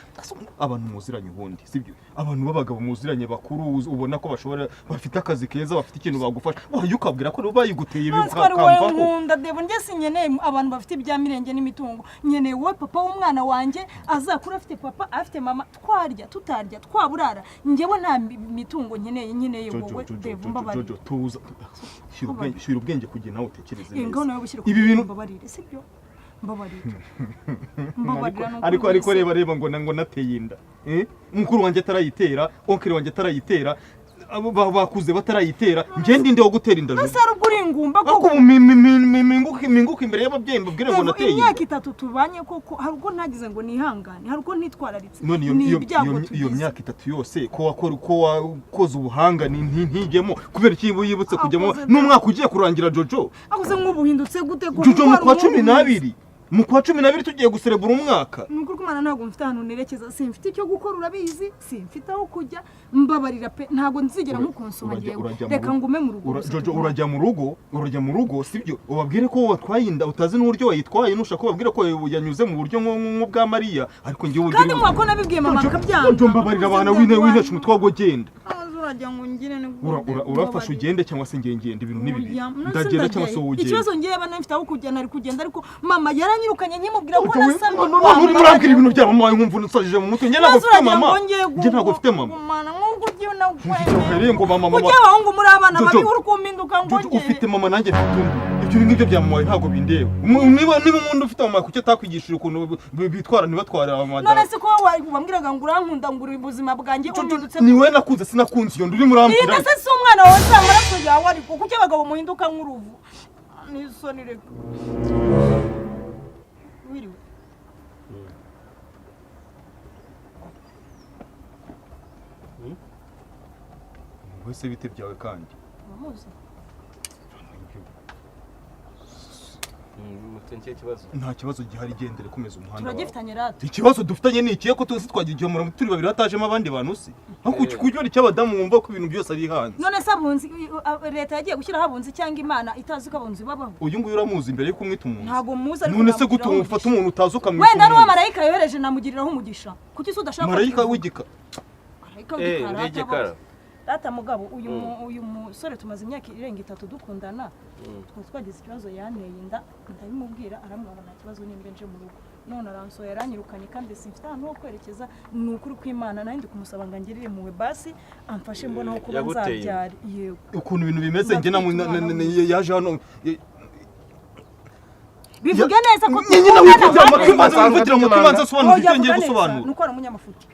S6: abantu muziranye ubundi, sibyo? Abantu b'abagabo muziranye bakuru, ubona ko bashobora, bafite akazi keza, bafite ikintu bagufasha, wajya ukabwira ko bayiguteye.
S7: Nonse ko ari wowe
S6: Bikamvaho.
S7: nkunda Debo, njye sinkeneye abantu bafite ibya mirenge n'imitungo, nkeneye wowe papa w'umwana wanjye, azakura afite papa, afite mama, twarya tutarya twaburara. Njyewe nta mitungo nkeneye, nkeneye
S6: Jojo,
S7: wowe.
S6: Jojo,
S7: Debo,
S6: Jojo,
S7: mbabarira.
S6: Jojo, tuza, shyira ubwenge kugira nawe utekereze
S7: Eh, ngaho
S6: neza.
S7: nawe bushyire
S6: Ibi bintu
S7: mbabarire, sibyo? Mbabarira, mbabarira, ni
S6: ariko
S7: ukuri
S6: ariko
S7: rwose.
S6: Reba, reba, ngo nateye inda. Eh? Mukuru wanjye atarayitera, oncle wanjye atarayitera, abo bakuze batarayitera, njye ndinde wo gutera inda?
S7: Nonse hari ubwo uri ingumba
S6: Ariko
S7: koko?
S6: ubu minguka imbere y'ababyeyi mbabwire ngo
S7: Debo,
S6: nateye
S7: imyaka
S6: inda?
S7: 3 tubanye koko, hari ubwo ntagize ngo nihangane, hari ubwo ntitwararitse?
S6: None
S7: Ni ibyago
S6: iyo
S7: tugize.
S6: myaka 3 yose ko wakora, ko wakoze ubuhanga, ni ntijyemo kubera iki yibutse kujyamo
S7: Akoze
S6: n'umwaka ugiye kurangira, Jojo?
S7: Akoze nk'ubuhindutse gute koko?
S6: Jojo, mu
S7: Ko
S6: kwa
S7: hari
S6: cumi
S7: umuhungu
S6: n'abiri. Mu kwa 12 tugiye guserebura umwaka.
S7: Ni ukuri kumana, ntabwo mfite ahantu nerekeza, simfite icyo gukora, urabizi, simfite aho kujya. Mbabarira pe, ntabwo nzigera nkukonsoma. Ngewe reka ngume mu rugo gusa.
S6: Jojo, urajya mu rugo, urajya mu rugo, sibyo? Ubabwire ko watwaye inda utazi n'uburyo wayitwaye. Nushaka ubabwire ko yanyuze mu buryo nk'ubwa Mariya, ariko ngewe
S7: Kandi mwako ko nabibwiye mama akabyanga.
S6: Jojo, mbabarira abana, wine winesha umutwe wago, genda.
S7: Uragira ngo ngire ni
S6: Urafasha ugende cyangwa se ngiye ngende? Ibintu ni bibiri, ndagenda cyangwa se wowe ugende.
S7: Ikibazo ngewe bana mfite aho kujya nari kugenda, ariko mama yaranyirukanye nkimubwira ko nasamye.
S6: None urimo urambwira ibintu bya mama wawe, nkumva unsajije mu mutwe. Njye ntabwo mfite mama, njye ntabwo mfite mama.
S7: Nk'uko ugiye
S6: Uhereye ngo mama, mama.
S7: Ujye abahungu muri abana babi,
S6: Jojo,
S7: uri kumpinduka ngo
S6: Jojo, ufite mama, nanjye mfite undi. Ibyo ngibyo bya mama wawe ntabwo bindeba. Niba umuntu ufite mama, kuki atakwigishije ukuntu bitwara ntibatware
S7: None
S6: amada?
S7: se ko wambwiraga ngo urankunda, ngo uri ubuzima bwanjye, umpindutse?
S6: Ni wowe nakunze, sinakunze iyo nda urimo
S7: Iyi
S6: urambwira.
S7: ndetse si umwana wawe, si amaraso yawe? Ariko kuki abagabo muhinduka nk'uruvu? N'isoni, reka wiriwe.
S6: Wese bite byawe kandi?
S7: Uramuzi?
S1: Mufite ikihe kibazo?
S6: Nta kibazo gihari, gendere, komeza umuhanda wawe.
S7: Turagifitanye rata.
S6: Ikibazo dufitanye ni ikihe, ko tuzi twagira igihomora turi babiri hatajemo abandi bantu se? Aho kuki cy'abadamu wumva ko ibintu byose ari hanze?
S7: None se abunzi, leta yagiye gushyiraho abunzi cyangwa Imana itazi ko abunzi babaho?
S6: Uyu nguyu uramuzi mbere yuko umwita umuntu?
S7: Ntabwo muzi, ariko
S6: None se gute
S7: namugiriraho
S6: ufata
S7: umugisha.
S6: umuntu utazi ukamwita
S7: Wenda ari uwo
S6: umuntu?
S7: marayika yohereje, namugiriraho umugisha. Kuki se udashaka ko
S6: Marayika
S7: tubivuga?
S6: w'igika?
S7: Marayika
S1: Eh,
S7: w'igikara.
S1: ndi igikara.
S7: Data mugabo, uyu musore tumaze imyaka irenga 3 dukundana. Twari twagize ikibazo, yanteye inda, ndabimubwira, arambwira ngo nta kibazo nimba nje mu rugo. None aransohoye, yaranyirukanye, kandi simfite ahantu ho kwerekeza. Ni ukuri kw'Imana, nari ndi kumusaba ngo angirire impuhwe, basi amfashe mbona aho kuba
S1: Yaguteye inda.
S7: nzabyara. Yego.
S6: Ukuntu ibintu bimeze, njye yaje hano
S7: Bivuge neza ko
S6: Nyine wivugira mu matwi,
S7: dukundana.
S6: mbanza wivugira mu matwi, mbanza nsobanura
S7: Oya,
S6: ibyo ngiye
S7: vuga neza.
S6: gusobanura.
S7: Ni uko ari umunyamafuti.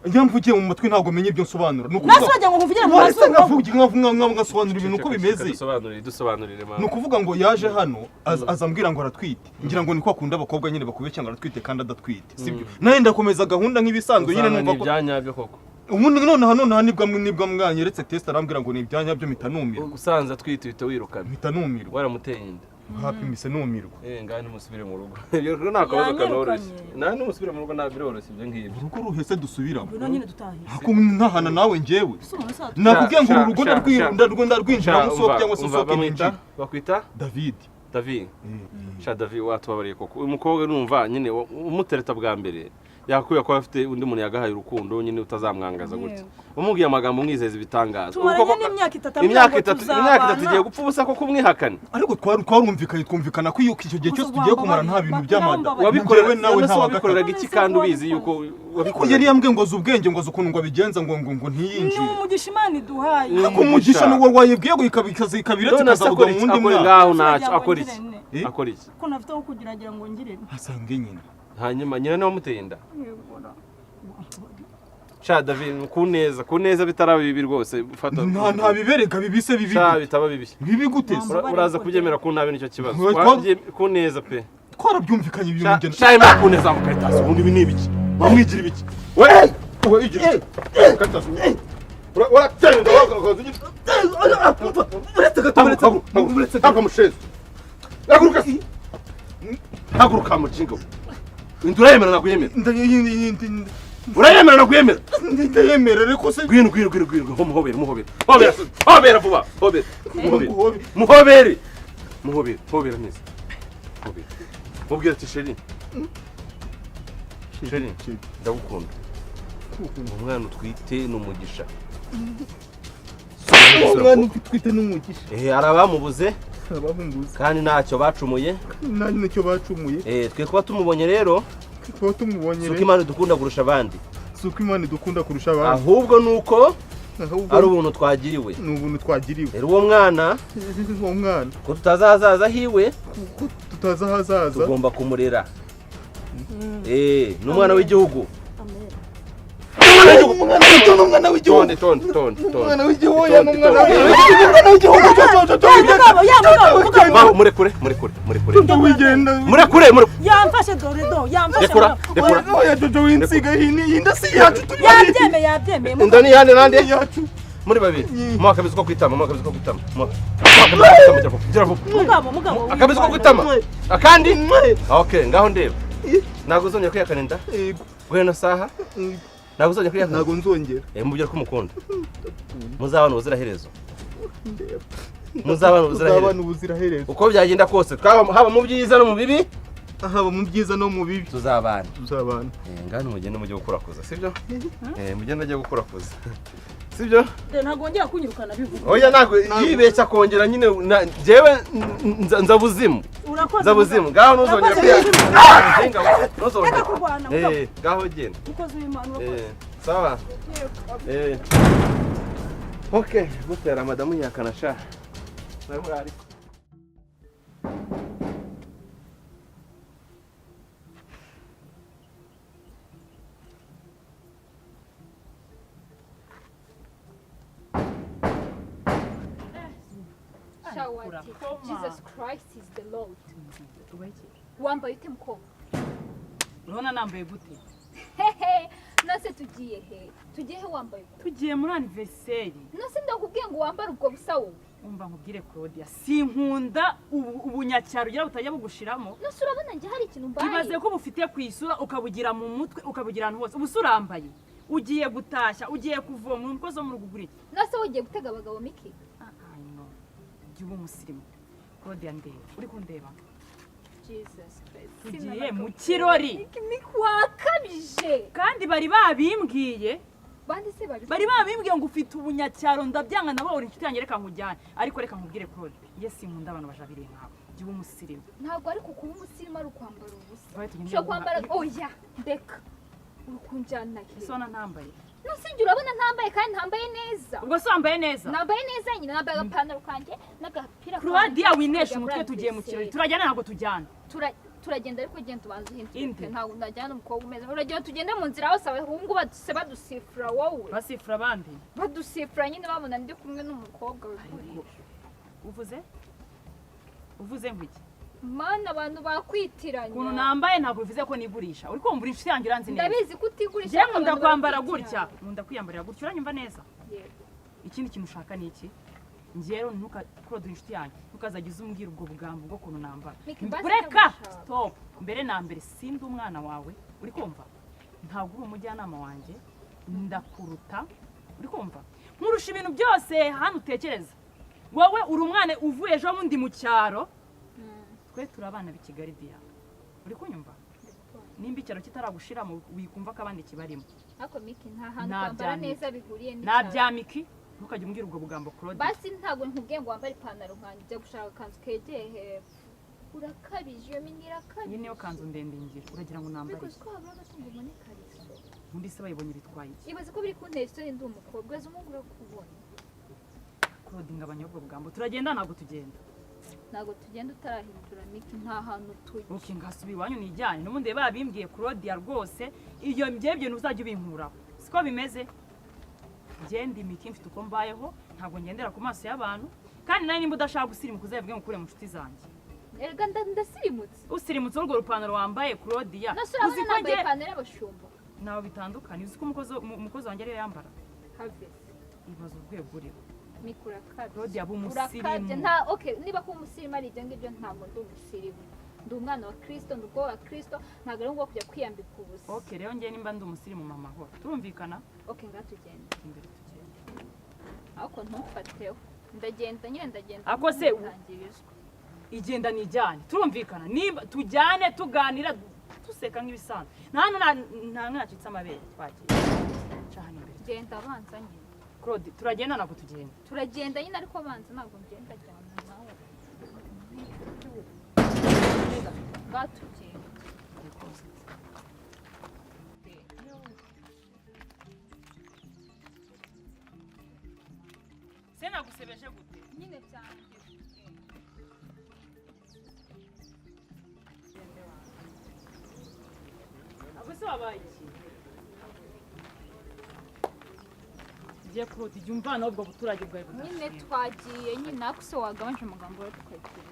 S6: Iyo mvugiye mu matwi ntabwo menya ibyo nsobanura. Ni
S7: Nase
S6: ukuvuga
S7: wagira ngo nkuvugire mu
S6: Wahise
S7: mazuru?
S6: nkavuga nkasobanura ibintu uko bimeze.
S1: Dusobanurire, dusobanurire mama.
S6: Ni ukuvuga ngo yaje hano aza ambwira ngo aratwite. Ngira ngo ni kwa kundi abakobwa nyine bakubeshya ngo aratwite kandi adatwite, sibyo? Nawe ndakomeza gahunda nk'ibisanzwe nyine.
S1: Usanga ni
S6: Numva ko
S1: ibyanyabyo koko.
S6: Ubundi nonaha nibwo mwanyeretse test, arambwira ngo ni ibyanyabyo, mpita numirwa.
S1: Usanze atwite uhita wirukana?
S6: Mpita numirwa.
S1: Waramuteye inda?
S6: Hapi, mpise numirwa.
S1: Eh, ngaho nimusubire mu rugo. Ibyo rero nta kabazo kanoroshye.
S7: Yanyirukanye.
S1: Nawe nimusubire mu rugo, nta biroroshye ibyo ngibyo.
S6: Urugo ruhese dusubiramo?
S7: Ngwino nyine dutahe.
S6: Ako ntahana nawe njyewe.
S7: Si umuntu usanzwe.
S6: Nakubwiye ngo uru rugo
S1: Sha,
S6: ndarwinjiramo usohoke
S1: umva,
S6: cyangwa se
S1: umva,
S6: usohoke
S1: bamwita
S6: ninjire.
S1: Bakwita?
S6: David.
S1: David. Sha David, watubabariye koko. Uyu mukobwa numva nyine umutereta bwa mbere yakwiye kuba afite undi muntu yagahaye urukundo nyine, utazamwangaza gutya. Umubwiye amagambo umwizeza ibitangaza.
S7: Tumaranye
S1: Ubwo koko-
S7: n'imyaka 3 ambwira
S1: Imyaka
S7: ngo
S1: 3,
S7: tuzabana.
S1: imyaka 3 igiye gupfa ubusa koko umwihakane.
S6: Ariko twarumvikanye, twumvikana ko iyo icyo gihe cyose tugiye kumara nta bintu by'amada.
S1: Wabikorera
S6: Njyewe nawe
S1: none
S6: nta
S1: se
S6: wa
S1: wabikoreraga
S6: gatatu.
S1: iki kandi ubizi yuko
S6: Ariko yari
S1: wabikoreraga?
S6: yambwiye ngo azi ubwenge, ngo azi ukuntu ngo abigenza, ngo
S7: Ni
S6: ntiyinjire.
S7: umugisha Imana iduhaye.
S6: Ariko umugisha ni wowe wayibwiye ngo ikabiretse
S1: None se
S6: ikazavuga
S1: akora
S6: mu
S1: iki?
S6: wundi
S1: Akora
S6: mwaka.
S1: ngaho
S7: None se
S1: ntacyo
S7: wagira ngo
S1: akora iki?
S7: ngire nte?
S6: Eh?
S1: Akora iki?
S7: Ko ntafite aho kugira ngo ngire nte?
S6: Asange nyina.
S1: Hanyuma nyina niwe wamuteye inda?
S7: Yego.
S1: Sha David, ku neza, ku neza bitaraba bibi rwose, fata.
S6: Nta bibereka bibise bibi.
S1: Sha
S6: Gute?
S1: bitaba bibi.
S6: Bibi gute se?
S1: Uraza kubyemera ku nabi, nicyo kibazo. Ku neza pe.
S6: Twarabyumvikanye ibintu
S1: Sha
S6: njye
S1: sha emera ku neza mukaritasi, ubundi ibi ni ibiki? Wamwigira ibiki? We
S6: we igira Karitasi, uratenda wakaza ugira uretse gato, uretse uretse
S1: Haguruka mushenzi. Haguruka. Haguruka mukingo. Inzu urayemera naguyemera? Urayemera naguyemera?
S6: Ndayemera, ariko se
S1: Ngwino, ngwino, ngwino, ngwino, muhobere, muhobere. Hobera, hobera vuba. Hobera. Muhobere. Muhobere. Muhobere, hobera neza. Hobera. Mubwire ati chérie. Chérie, ndagukunda. Umwana utwite ni umugisha.
S6: Umwana utwite n'umugisha.
S1: Eh, hari abamubuze
S6: Abahunguze.
S1: kandi ntacyo bacumuye.
S6: Nta nicyo bacumuye.
S1: Eh, twe kuba tumubonye rero
S6: Kuba tumubonye
S1: si uko
S6: rero
S1: Imana idukunda kurusha abandi.
S6: Si uko Imana idukunda kurusha abandi.
S1: Ahubwo ni uko
S6: Ahubwo
S1: ari ubuntu twagiriwe.
S6: ni ubuntu twagiriwe.
S1: Rero uwo mwana,
S6: Uwo mwana,
S1: ko tutazi ahazaza hiwe,
S6: kuko tutazi ahazaza,
S1: tugomba kumurera. Eh, ni umwana w'igihugu.
S6: Umwana w'igihugu.
S1: Tonde, tonde, tonde, tonde.
S6: Umwana w'igihugu.
S1: Tonde,
S6: Umwana
S1: tonde.
S6: w'igihugu, umwana w'igihugu.
S7: Ya mugabo, ya mugabo, mugabo.
S1: Baho, murekure, murekure, murekure.
S6: Jojo wigenda.
S1: Murekure, murekure.
S7: Yamfashe dore do, yamfashe.
S1: Rekura,
S7: Mugabo.
S1: rekura.
S6: Oya Jojo, winsiga, iyi ni inda si yacu, turi
S7: Yabyemeye, yabyemeye.
S1: Inda ni yande nande?
S6: Yacu.
S1: Muri babiri. Mu akabizi ko kwitama, mu akabizi ko kwitama. Mu akabizi.
S7: Mugabo, mugabo.
S1: Akabizi ko kwitama. Akandi? Okay, ngaho ndeba. Ntabwo uzongera kwihakana inda?
S6: Yego.
S1: Guhera ino saha? Ntabwo uzongera kwihakana?
S6: Ntabwo nzongera.
S1: Mubwira ko umukunda. Muzabana ubuziraherezo. Muzabana ubuziraherezo. Uko byagenda kose, haba mu byiza no mu bibi?
S6: Haba mu byiza no mu bibi.
S1: Tuzabana.
S6: Tuzabana.
S1: Ngano mugende mujye gukurakuza, sibyo? Mugende mujye gukurakuza. Sibyo?
S7: Ntabwo wongera kunyirukana bivuga.
S1: Oya ntabwo yibeshya kongera nyine jewe nzabuzimu. Nzabuzimu. Ngaho ntuzongera kwihakana. Ntuzongera. Ngaho genda.
S7: Mukozi w'Imana urakoze.
S1: Sawa. Okay, gutera madamu yakana sha. Naruri.
S4: Jesus Christ is the Lord. Wambaye ute mukobwa?
S8: Urabona nambaye gute?
S4: Hehe, nase tugiye he? Tugiye he wambaye?
S8: Tugiye muri anniversaire.
S4: Nase ndakubwiye ngo wambare ubwo busa wowe.
S8: Umva nkubwire Claudia, sinkunda ubunyacyaro ugira butajya bugushiramo.
S4: Nase urabona nje hari ikintu mbaye.
S8: Ibaze ko bufite ku isura ukabugira mu mutwe ukabugira ahantu hose. Ubu urambaye. Ugiye gutashya, ugiye kuvoma umukozi wo mu rugo ugura iki?
S4: Nase ugiye gutega abagabo Miki?
S8: Ah no. Jya umusirimu. Claudia ndeba, uri kundeba?
S4: Jesus Christ.
S8: Tugiye mu kirori.
S4: Wakabije.
S8: Kandi bari babimbwiye.
S4: Bandi se
S8: bari babimbwiye ngo ufite ubunyacyaro ndabyanga nabo uri inshuti yanjye reka nkujyane. Ariko reka nkubwire Claude, nge sinkunda abantu bajabiriye nkawe. Jya umusirimu.
S4: Ntabwo ariko kuba umusirimu ari ukwambara ubusa. Ushobora kwambara oya ndeka. Uri kunjyana he?
S8: Sona ntambaye.
S4: Nuse urabona ntambaye kandi ntambaye neza.
S8: Ubwo se wambaye neza?
S4: Nambaye neza nyine, nambaye agapantaro kanjye n'agapira kanjye.
S8: Claudia winesha umutwe tugiye mu kirori. Turajyana ntabwo tujyana.
S4: Turagenda ariko genda ubanza uhindure. Ntabwo ndajyana umukobwa umeze. Uragenda tugende mu nzira hose abahungu badusifura wowe.
S8: Basifura abandi?
S4: Badusifura nyine babona ndi kumwe n'umukobwa wigurisha.
S8: Uvuze? Uvuze nk'iki?
S4: Mana abantu bakwitiranya.
S8: Kuntu nambaye ntabwo bivuze ko nigurisha. Uri kumva inshuti yanjye uranzi neza.
S4: Ndabizi ko utigurisha.
S8: Njye nkunda kwambara gutya. Nkunda kwiyambarira gutya. Uranyumva neza?
S4: Yego.
S8: Ikindi kintu ushaka ni iki? Njye rero ntuka Claude inshuti yanjye ntukazagize umbwira ubwo bugambo bwo kuntu nambara. Kureka stop. Mbere na mbere sindi umwana wawe. Uri kumva? Ntabwo uri umujyanama wanjye. Ndakuruta. Uri kumva? Nkurusha ibintu byose hano utekereza. Wowe uri umwana uvuye ejo bundi mu cyaro. Twe turabana b'i Kigali dia. Uri kunyumva? Nimba icyaro kitaragushiramo wikumva ko abandi kibarimo.
S4: Ariko Miki nta hantu kwambara neza bihuriye
S8: n'icyo. Nta bya Miki ntukajye umbwira ubwo bugambo Claude.
S4: Basi ntabwo nkubwiye ngo wambare ipantaro nkanjye ujya gushaka akanzu kegeye hepfo. Urakabije iyo mini irakabije.
S8: Iyi niyo kanzu ndende ngira. Uragira ngo nambare.
S4: Biko ko habura gato ngo ubone ikariso.
S8: Undi se bayibonye bitwaye iki?
S4: Ibaze ko biri kuntera isoni ndi umukobwa uzi umuhungu urakubona.
S8: Claude ngabanya ubwo bugambo. Turagenda ntabwo tugenda.
S4: Ntabwo tugenda utarahindura Miki nta hantu tujya.
S8: Okay, ngasubi iwanyu nijyane. N'ubundi babimbwiye Claudia rwose iyo mbyebye ntuzajya ubinkuraho. Siko bimeze? Ngende Miki mfite uko mbayeho, ntabwo ngendera ku maso y'abantu. Kandi nawe nimba udashaka gusirimuka uzavuge ngo ukure mu nshuti zanjye.
S4: Erega ndasirimutse.
S8: Usirimutse urwo rupantaro wambaye Claudia.
S4: Uzi ko nambaye ipantaro y'abashumba.
S8: Nawe bitandukanye. Uzi ko umukozi wanjye ariyo yambara?
S4: Have.
S8: Ibaze urwego uriho.
S4: Claudia urakabye nta okay niba ko umusirimu ari ibyo ngibyo ntabwo ndi umusirimu. Ndi umwana wa Kristo, ndi ubwo wa Kristo, ntabwo ari ngombwa kujya kwiyambika ubusa.
S8: Okay rero ngiye nimba ndi umusirimu mama ho. Turumvikana?
S4: Okay ngaho tugenda.
S8: Imbere tugenda.
S4: Ariko ntufateho. Ndagenda nyine ndagenda.
S8: Ako se igenda nijyane. Turumvikana nimba tujyane tuganira tuseka nk'ibisanzwe. Nta nta nacitse amabere twagiye. Cahana imbere.
S4: Genda abanza nyine.
S8: Claude turagenda ntabwo tugenda.
S4: Turagenda nyine ariko abanza ntabwo ngenda cyane nawe. Batugenda.
S8: Se nagusebeje gute?
S4: Nyine byanjye.
S8: Abo se wabaye iki? Ngiye Claude jya umvana ubwo buturage bwawe
S4: nyine twagiye nyine ariko se wagabanje amagambo yo tukagira.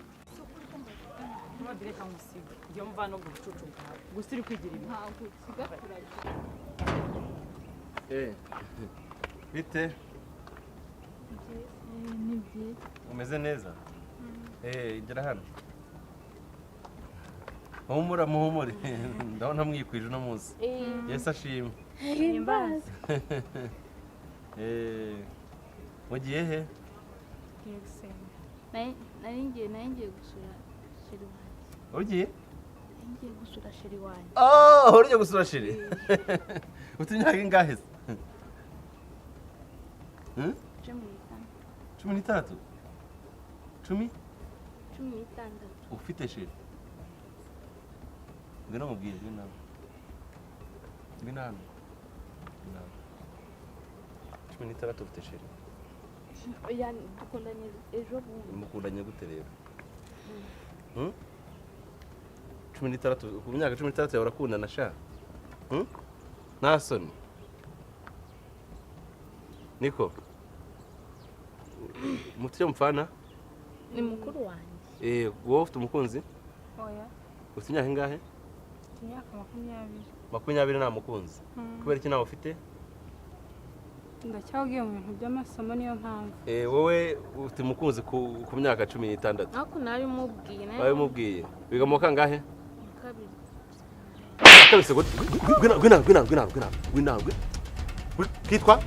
S8: Claude reka nkusiga. Jya umvana ubwo bucucu bwawe. Gusa uri kwigira ibi.
S4: Ntabwo usiga turagiye.
S1: Bite?
S4: Ni byiza.
S1: Umeze neza? Gera hano. Humura muhumure. Ndabona mwikwije uno munsi. Yesu ashimwe.
S4: Himbaza.
S1: Mugiye he?
S4: Ngiye gusenga. Nari ngiye gusura chéri wanjye.
S1: Ugiye?
S4: Ngiye gusura chéri wanjye.
S1: Oh, ugiye gusura chéri. Ufite imyaka ingahe se?
S4: 16.
S1: 16?
S4: 16.
S1: Ufite chéri? Ngwino mubwire, ngwino hano. Ngwino hano. 16 ufite chéri?
S4: Oya, dukundanye ejo bundi.
S1: Mukundanye gute rero? 16, ku myaka 16 yawe urakundana sha? Nta soni. Niko. Mufite mfana?
S4: Ni mukuru wanjye.
S1: Wowe ufite umukunzi?
S4: Oya.
S1: Ufite imyaka ingahe?
S4: Mfite imyaka 20.
S1: 20 nta mukunzi. Kubera iki nawe ufite?
S9: Ndacyabwiye mu bintu by'amasomo niyo mpamvu.
S1: Wowe ufite umukunzi ku myaka 16.
S4: Ariko nari mubwiye.
S1: Nari mubwiye. Wiga mu kangahe?
S4: Kabiri.
S1: Kabiri. Gwina. Kitwa?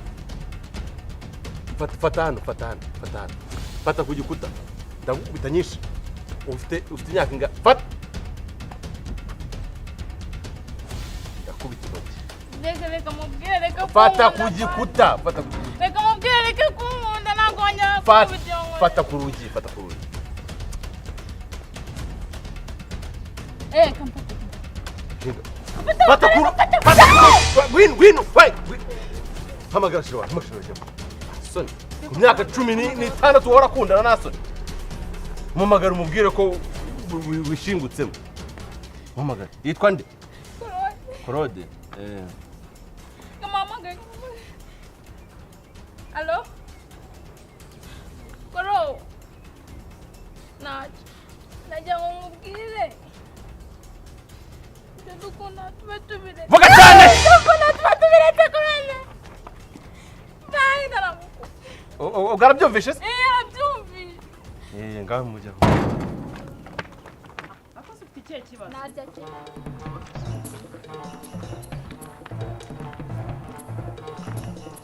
S1: Fata hano. Fata ku gikuta. Ndagukubita nyinshi. Ufite imyaka ingahe? Fata. Ndakubita intoki.
S4: Reka mubwire, reka
S1: fata ku gikuta, fata ku gikuta.
S4: Reka mubwire, reka kunkunda, ntabwo wongera kubibyo.
S1: Fata ku rugi, fata ku rugi. Fata ku rugi. Gwino, wait. Hamagara chéri wawe, hamagara chéri wawe. Soni. Ku myaka 16 uhora akundana na soni. Muhamagara umubwire ko wishingutsemo. Muhamagara. Yitwa nde? Claude.
S4: Mama, Allo? Koro. Ntacyo. Najya ngo nkubwire. Ibyo dukunda tube tubiretse.
S1: Vuga cyane!
S4: Dukunda tube tubiretse kurane. Bye, ndaramukunda.
S1: Ubwo arabyumvishe se?
S4: Arabyumvishe.
S1: Ngaho mujyaho.
S8: Akoze ufite ikihe kibazo?
S4: Narya cyane.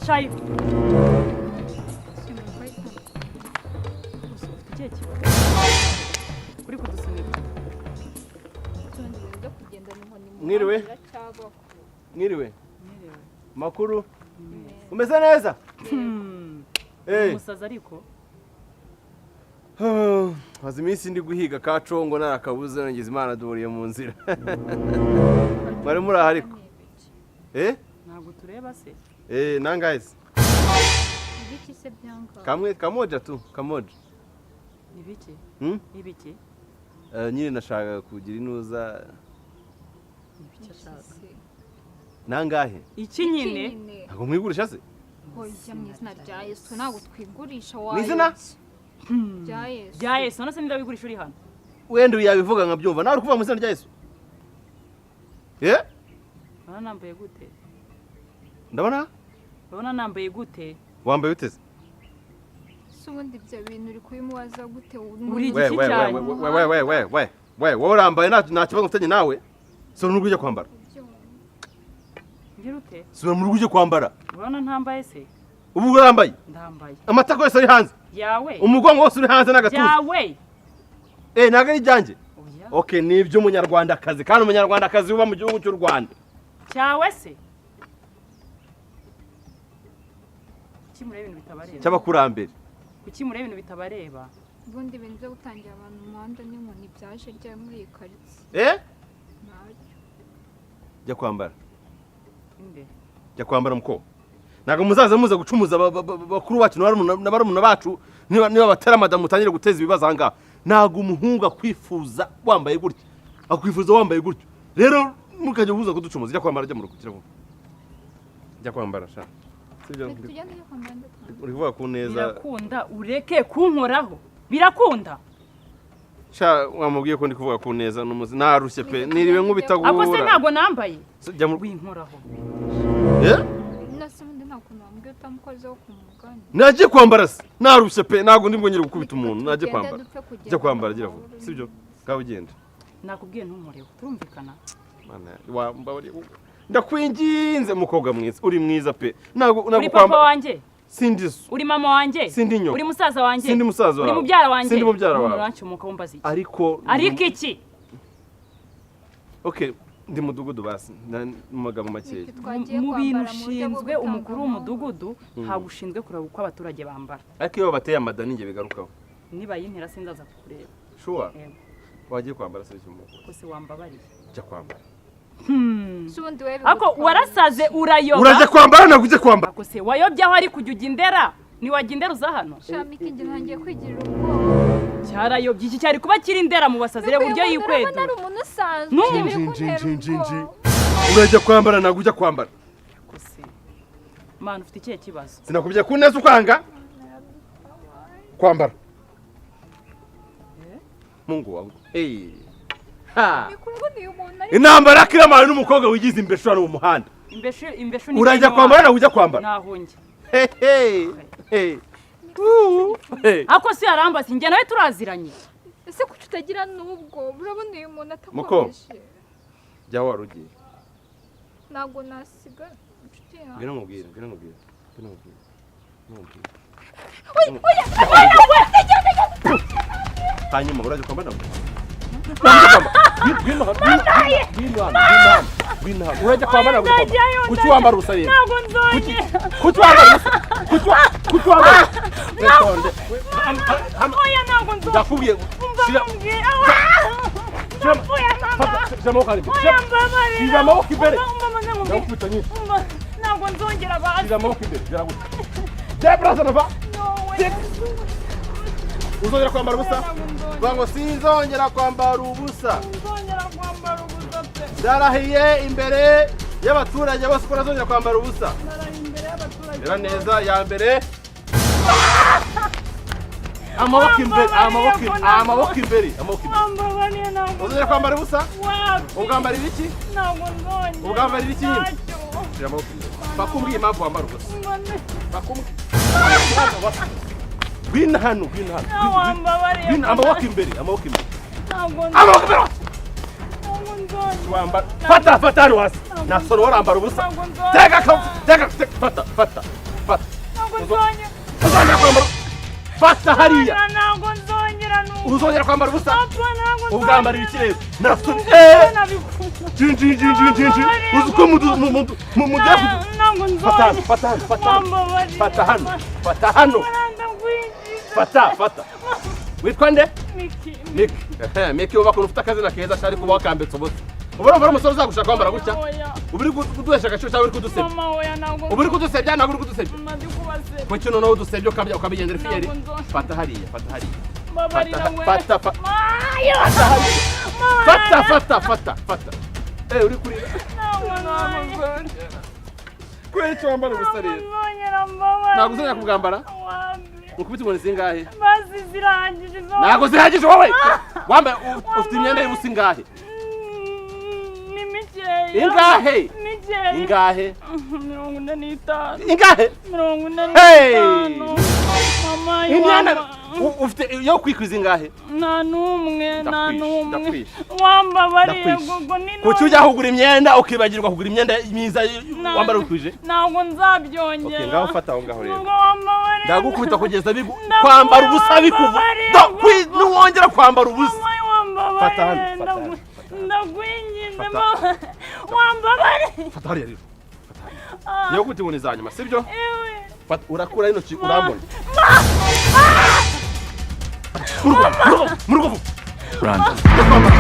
S8: Shayi. Ufite ikihe kibazo? Uri kudusunika.
S1: Mwiriwe. Mwiriwe. Makuru. Umeze neza?
S8: Umusazi ariko.
S1: Maze iminsi ndi guhiga ka congo narakabuze ngize Imana duhuriye mu nzira. Mwari muri aha ariko?
S8: Ntabwo tureba se?
S1: Nangahe se?
S4: Ibiki se byanga?
S1: Kamwe kamoja tu, kamoja.
S8: Ibiki? Ibiki?
S1: Nyine nashaka kugira inuza.
S8: Ibiki ashaka?
S1: Nangahe?
S8: Iki nyine?
S1: Ntabwo mwigurisha se?
S4: Oya, mu izina rya Yesu ntabwo twigurisha wayo.
S1: Mu izina?
S4: Rya Yesu.
S8: Rya Yesu, none se niba wigurisha uri hano?
S1: Wenda yabivuga nkabyumva. Nawe uri kuvuga mu izina rya Yesu?
S8: Urabona nambaye gute?
S1: Ndabona?
S8: Urabona nambaye gute?
S1: Wambaye ute se?
S4: Se ubundi ibyo bintu uri kubimubaza gute?
S8: Uri igiki cyane?
S1: We, wowe urambaye nta kibazo mfitanye nawe. Sura mu rugo ujye kwambara.
S8: Ngira ute?
S1: Sura mu rugo ujye kwambara.
S8: Urabona ntambaye se?
S1: Ubu urambaye?
S8: Ndambaye.
S1: Amatako yose ari hanze.
S8: Yawe.
S1: Umugongo wose uri hanze n'agatuza.
S8: Yawe.
S1: Ntabwo ari ibyanjye. Okay, ni iby'umunyarwandakazi kandi umunyarwandakazi uba mu gihugu cy'u Rwanda.
S8: Cyawe se? Kuki mureba ibintu bitabareba?
S1: Cy'abakurambere.
S8: Kuki mureba ibintu bitabareba?
S4: Ubundi ibintu byo gutangira abantu mu muhanda n'inkoni byaje ryari muri iyi karitsiye. Ntacyo.
S1: Jya kwambara.
S8: Inde.
S1: Jya kwambara muko. Ntabwo muzaza muza gucumuza bakuru bacu na barumuna bacu niba batera madamu mutangire guteza ibibazo aha ngaha. Ntabwo umuhungu akwifuza wambaye gutya. Akwifuza wambaye gutya. Rero mukajya ubuza kuducumuza. Jya kwambara, jya mu rugo. Jya kwambara sha. Sibyo? Uri kuvuga ku neza.
S8: Birakunda ureke kunkoraho. Birakunda.
S1: Sha wamubwiye ko ndi kuvuga ku neza n'umuzi narushye pe niriwe nkubitagura.
S8: Ako se ntabwo nambaye.
S1: Jya mu
S8: winkoraho.
S4: Nase ubundi nta kuntu wambwiye Utamukozeho ku mugani.
S1: Nagiye kwambara se, narushye pe, ntabwo ndi bwongere gukubita umuntu. Nagiye
S4: Tugende
S1: kwambara.
S4: dupfe kugenda
S1: Jya kwambara, gira vuba.
S4: amahoro.
S1: Sibyo? Ngaho ugenda.
S8: Nakubwiye ntunkoreho, turumvikana?
S1: Mana, wambabariye, ndakwinginze, mukobwa mwiza, uri mwiza pe, ntabwo
S8: Uri papa wanjye?
S1: Sindi so.
S8: Uri mama wanjye?
S1: Sindi nyoko.
S8: Uri musaza wanjye?
S1: Sindi musaza
S8: Uri
S1: wawe.
S8: mubyara wanjye?
S1: Sindi mubyara
S8: None
S1: wawe.
S8: urancomoka wumbaza iki?
S1: Ariko
S8: Ariko iki?
S1: Okay, ndi mudugudu basi, mu magambo makeya.
S4: Twagiye
S8: Mu bintu
S4: kwambara mu buryo bwo
S8: ushinzwe,
S4: gutanga
S8: umukuru
S4: amahoro.
S8: w'umudugudu, ntabwo ushinzwe kureba uko abaturage bambara.
S1: Ariko iyo bateye amada ninjye bigarukaho.
S8: Niba yintera sinzaza kukureba.
S1: Sure?
S8: Yego.
S1: Wagiye kwambara se cyumuko?
S8: Ko se wambabariye?
S1: Jya kwambara.
S4: Se ubundi wowe
S8: Ako
S4: bigutwara
S8: warasaze, urayoba.
S1: Urajya kwambara, ntabwo ujya kwambara.
S8: Ako se wayobye aho ari kujya ujya indera? Ntiwajya indera uza hano?
S4: iki? Sha Miki, njye ntangiye kwigirira ubwoba.
S8: Cyarayobye iki, cyari kuba kiri indera mu basazi. Reba uburyo
S4: Urabona ari
S8: yikwedura.
S4: umuntu usanzwe.
S8: No.
S4: Biri kuntera ubwoba.
S1: Urajya kwambara, ntabwo ujya kwambara.
S8: Ako se mana, ufite ikihe kibazo?
S1: Sinakubwiye ku neza ukanga kwambara. Mungu wangu, hey. Ha.
S4: Miki, urabona uyu muntu ari
S1: Intambara ya Kiramani n'umukobwa wigize imbeshu hano mu muhanda.
S8: Imbeshu, imbeshu ni
S1: Urajya
S8: bene
S1: kwambara,
S8: wacu.
S1: ntabwo ujya kwambara.
S8: Nahunge.
S1: Hey, hey, hey. Woo. Hey.
S8: Ako se yarambase, njye nawe turaziranye.
S4: Ese kuki utagira n'ubwo? Urabona uyu muntu
S1: Muko.
S4: atakomeje.
S1: Jya wari ugiye.
S4: Ntabwo nasiga inshuti yawe.
S1: Ngwino nkubwire, ngwino nkubwire, ngwino nkubwire, ngwino nkubwire. Hanyuma urajya kwambara, ntabwo urajya kwambara. Ngwino hano, ngwino hano, ngwino hano, ngwino hano. Urajya kwambara, ntabwo ujya kwambara? Kuki wambara ubusa rero?
S8: Ntabwo nzongera.
S1: Kuki wambara ubusa? Kuki wambara? Witonde.
S8: Oya, ntabwo nzongera.
S1: Ndakubwiye.
S8: Umva.
S1: Shira
S8: Nkubwire.
S1: Shira
S8: Ndapfuye mama.
S1: Fata, shira amaboko hano imbere.
S8: Oya, mbabarira.
S1: Shira amaboko imbere.
S8: Umva, umva, nkubwire.
S1: Ndagukubita nyine.
S8: Umva, ntabwo nzongera basi.
S1: Shira amaboko imbere, gira gutya. Debra, zana va.
S8: No way.
S1: Uzongera kwambara ubusa?
S8: Ntabwo nzongera.
S1: Vuga ngo sinzongera kwambara ubusa.
S8: Nzongera kwambara ubusa pe.
S1: Ndarahiye imbere y'abaturage bose ko ntazongera kwambara ubusa.
S8: Ndarahiye imbere y'abaturage.
S1: Reba neza ya mbere. Amaboko imbere, amaboko imbere, amaboko imbere, amaboko imbere.
S8: Wambabariye, ntabwo.
S1: Uzongera kwambara ubusa?
S8: Wapi.
S1: Ubwambarira iki?
S8: Ntabwo nzongera.
S1: Ubwambarira iki nyine?
S8: Ntacyo.
S1: Shira amaboko imbere. Bakubwiye impamvu wambara ubusa.
S8: Umva.
S1: Bakubwiye. Ngwino hano, ngwino hano.
S8: Ntabwo wambabariye.
S1: Ngwino, amaboko imbere, amaboko imbere.
S8: Ntabwo.
S1: Amaboko imbere.
S8: Ntabwo nzongera.
S1: Wambara. Fata, fata hano hasi. Nasoro warambara ubusa.
S8: Ntabwo nzongera.
S1: Tega ka, tega, tega, fata, fata, fata.
S8: Ntabwo nzongera.
S1: Uzongera kwambara. Fata hariya.
S8: Ntabwo nzongera n'ubu.
S1: Uzongera kwambara ubusa?
S8: Papa, ntabwo nzongera.
S1: Ubwambarira iki rero? Nasoro.
S8: Ntabwo
S1: Eh!
S8: nabikunda.
S1: Jin jin jin jin jin jin. Uzi ko mudu mu mu mu mu
S8: Ntabwo
S1: Fata hano,
S8: nzongera.
S1: fata hano, fata hano.
S8: Wambabariye.
S1: Fata hano, fata hano.
S8: Ndakwinginze.
S1: Fata, fata. Witwa nde?
S8: Miki.
S1: Miki. Ehe, Miki, uba ukuntu ufite akazina keza cyari kuba wakambitse ubusa. Uba urumva ari umusore uzagushaka kwambara gutya?
S8: Oya.
S1: Uba uri kuduhesha agaciro cyangwa uri kudusebya?
S8: Mama, oya, ntabwo.
S1: Uba uri kudusebya, ntabwo uri kudusebya?
S8: Mama, ndi kubasebya.
S1: Kuki noneho udusebya ukabya ukabigendera fiyeri?
S8: Ntabwo nzongera.
S1: Fata hariya, fata hariya.
S8: Mbabarira
S1: Fata,
S8: we.
S1: fata, fata.
S8: Mayo.
S1: Fata hariya. Fata, fata, fata, fata. Eh, uri kurira.
S8: Ntabwo nzongera.
S1: Kubera icyo wambara ubusa rero?
S8: Nzongera, mbabarira.
S1: Ntabwo uzongera kubwambara?
S8: Wapi.
S1: Ukubita inkoni zingahe?
S8: Basi zirangije izo.
S1: Ntabwo zihagije wowe! Wambaye ufite imyenda y'ubusa ingahe?
S8: Ni mikeya.
S1: Ingahe?
S8: Mikeya.
S1: Ingahe?
S8: 45.
S1: Ingahe?
S8: mirongo ine
S1: Hey!
S8: n'itanu. Mama,
S1: Imyenda
S8: wamba-
S1: ufite yo kwikwiza ingahe?
S8: Nta n'umwe, nta
S1: Ndakwishe,
S8: n'umwe.
S1: ndakwishe.
S8: Wambabariye.
S1: Ndakwishe.
S8: Gogo ni
S1: Kuki ujya kugura imyenda ukibagirwa kugura imyenda myiza wambara wikwije?
S8: Ntabwo nzabyongera.
S1: Okay, ngaho fata aho ngaho rero.
S8: Nubwo wambabariye.
S1: Ndagukubita kugeza bigu
S8: Ndakubura,
S1: kwambara ubusa bikuva.
S8: wambabariye,
S1: Nuwongera kwambara ubusa.
S8: Mama, wambabariye.
S1: Fata hano, fata hano.
S8: Ndakwinginze.
S1: Fata.
S8: Mama, wambabariye.
S1: Fata hariya rero. Fata hariya. Ngiye gukubita inkoni za nyuma, sibyo?
S8: Ewe.
S1: Fata, urakura intoki urambona. Mu rugo, mu rugo, mu rugo vuba.
S10: Run.
S1: Njya kwambara.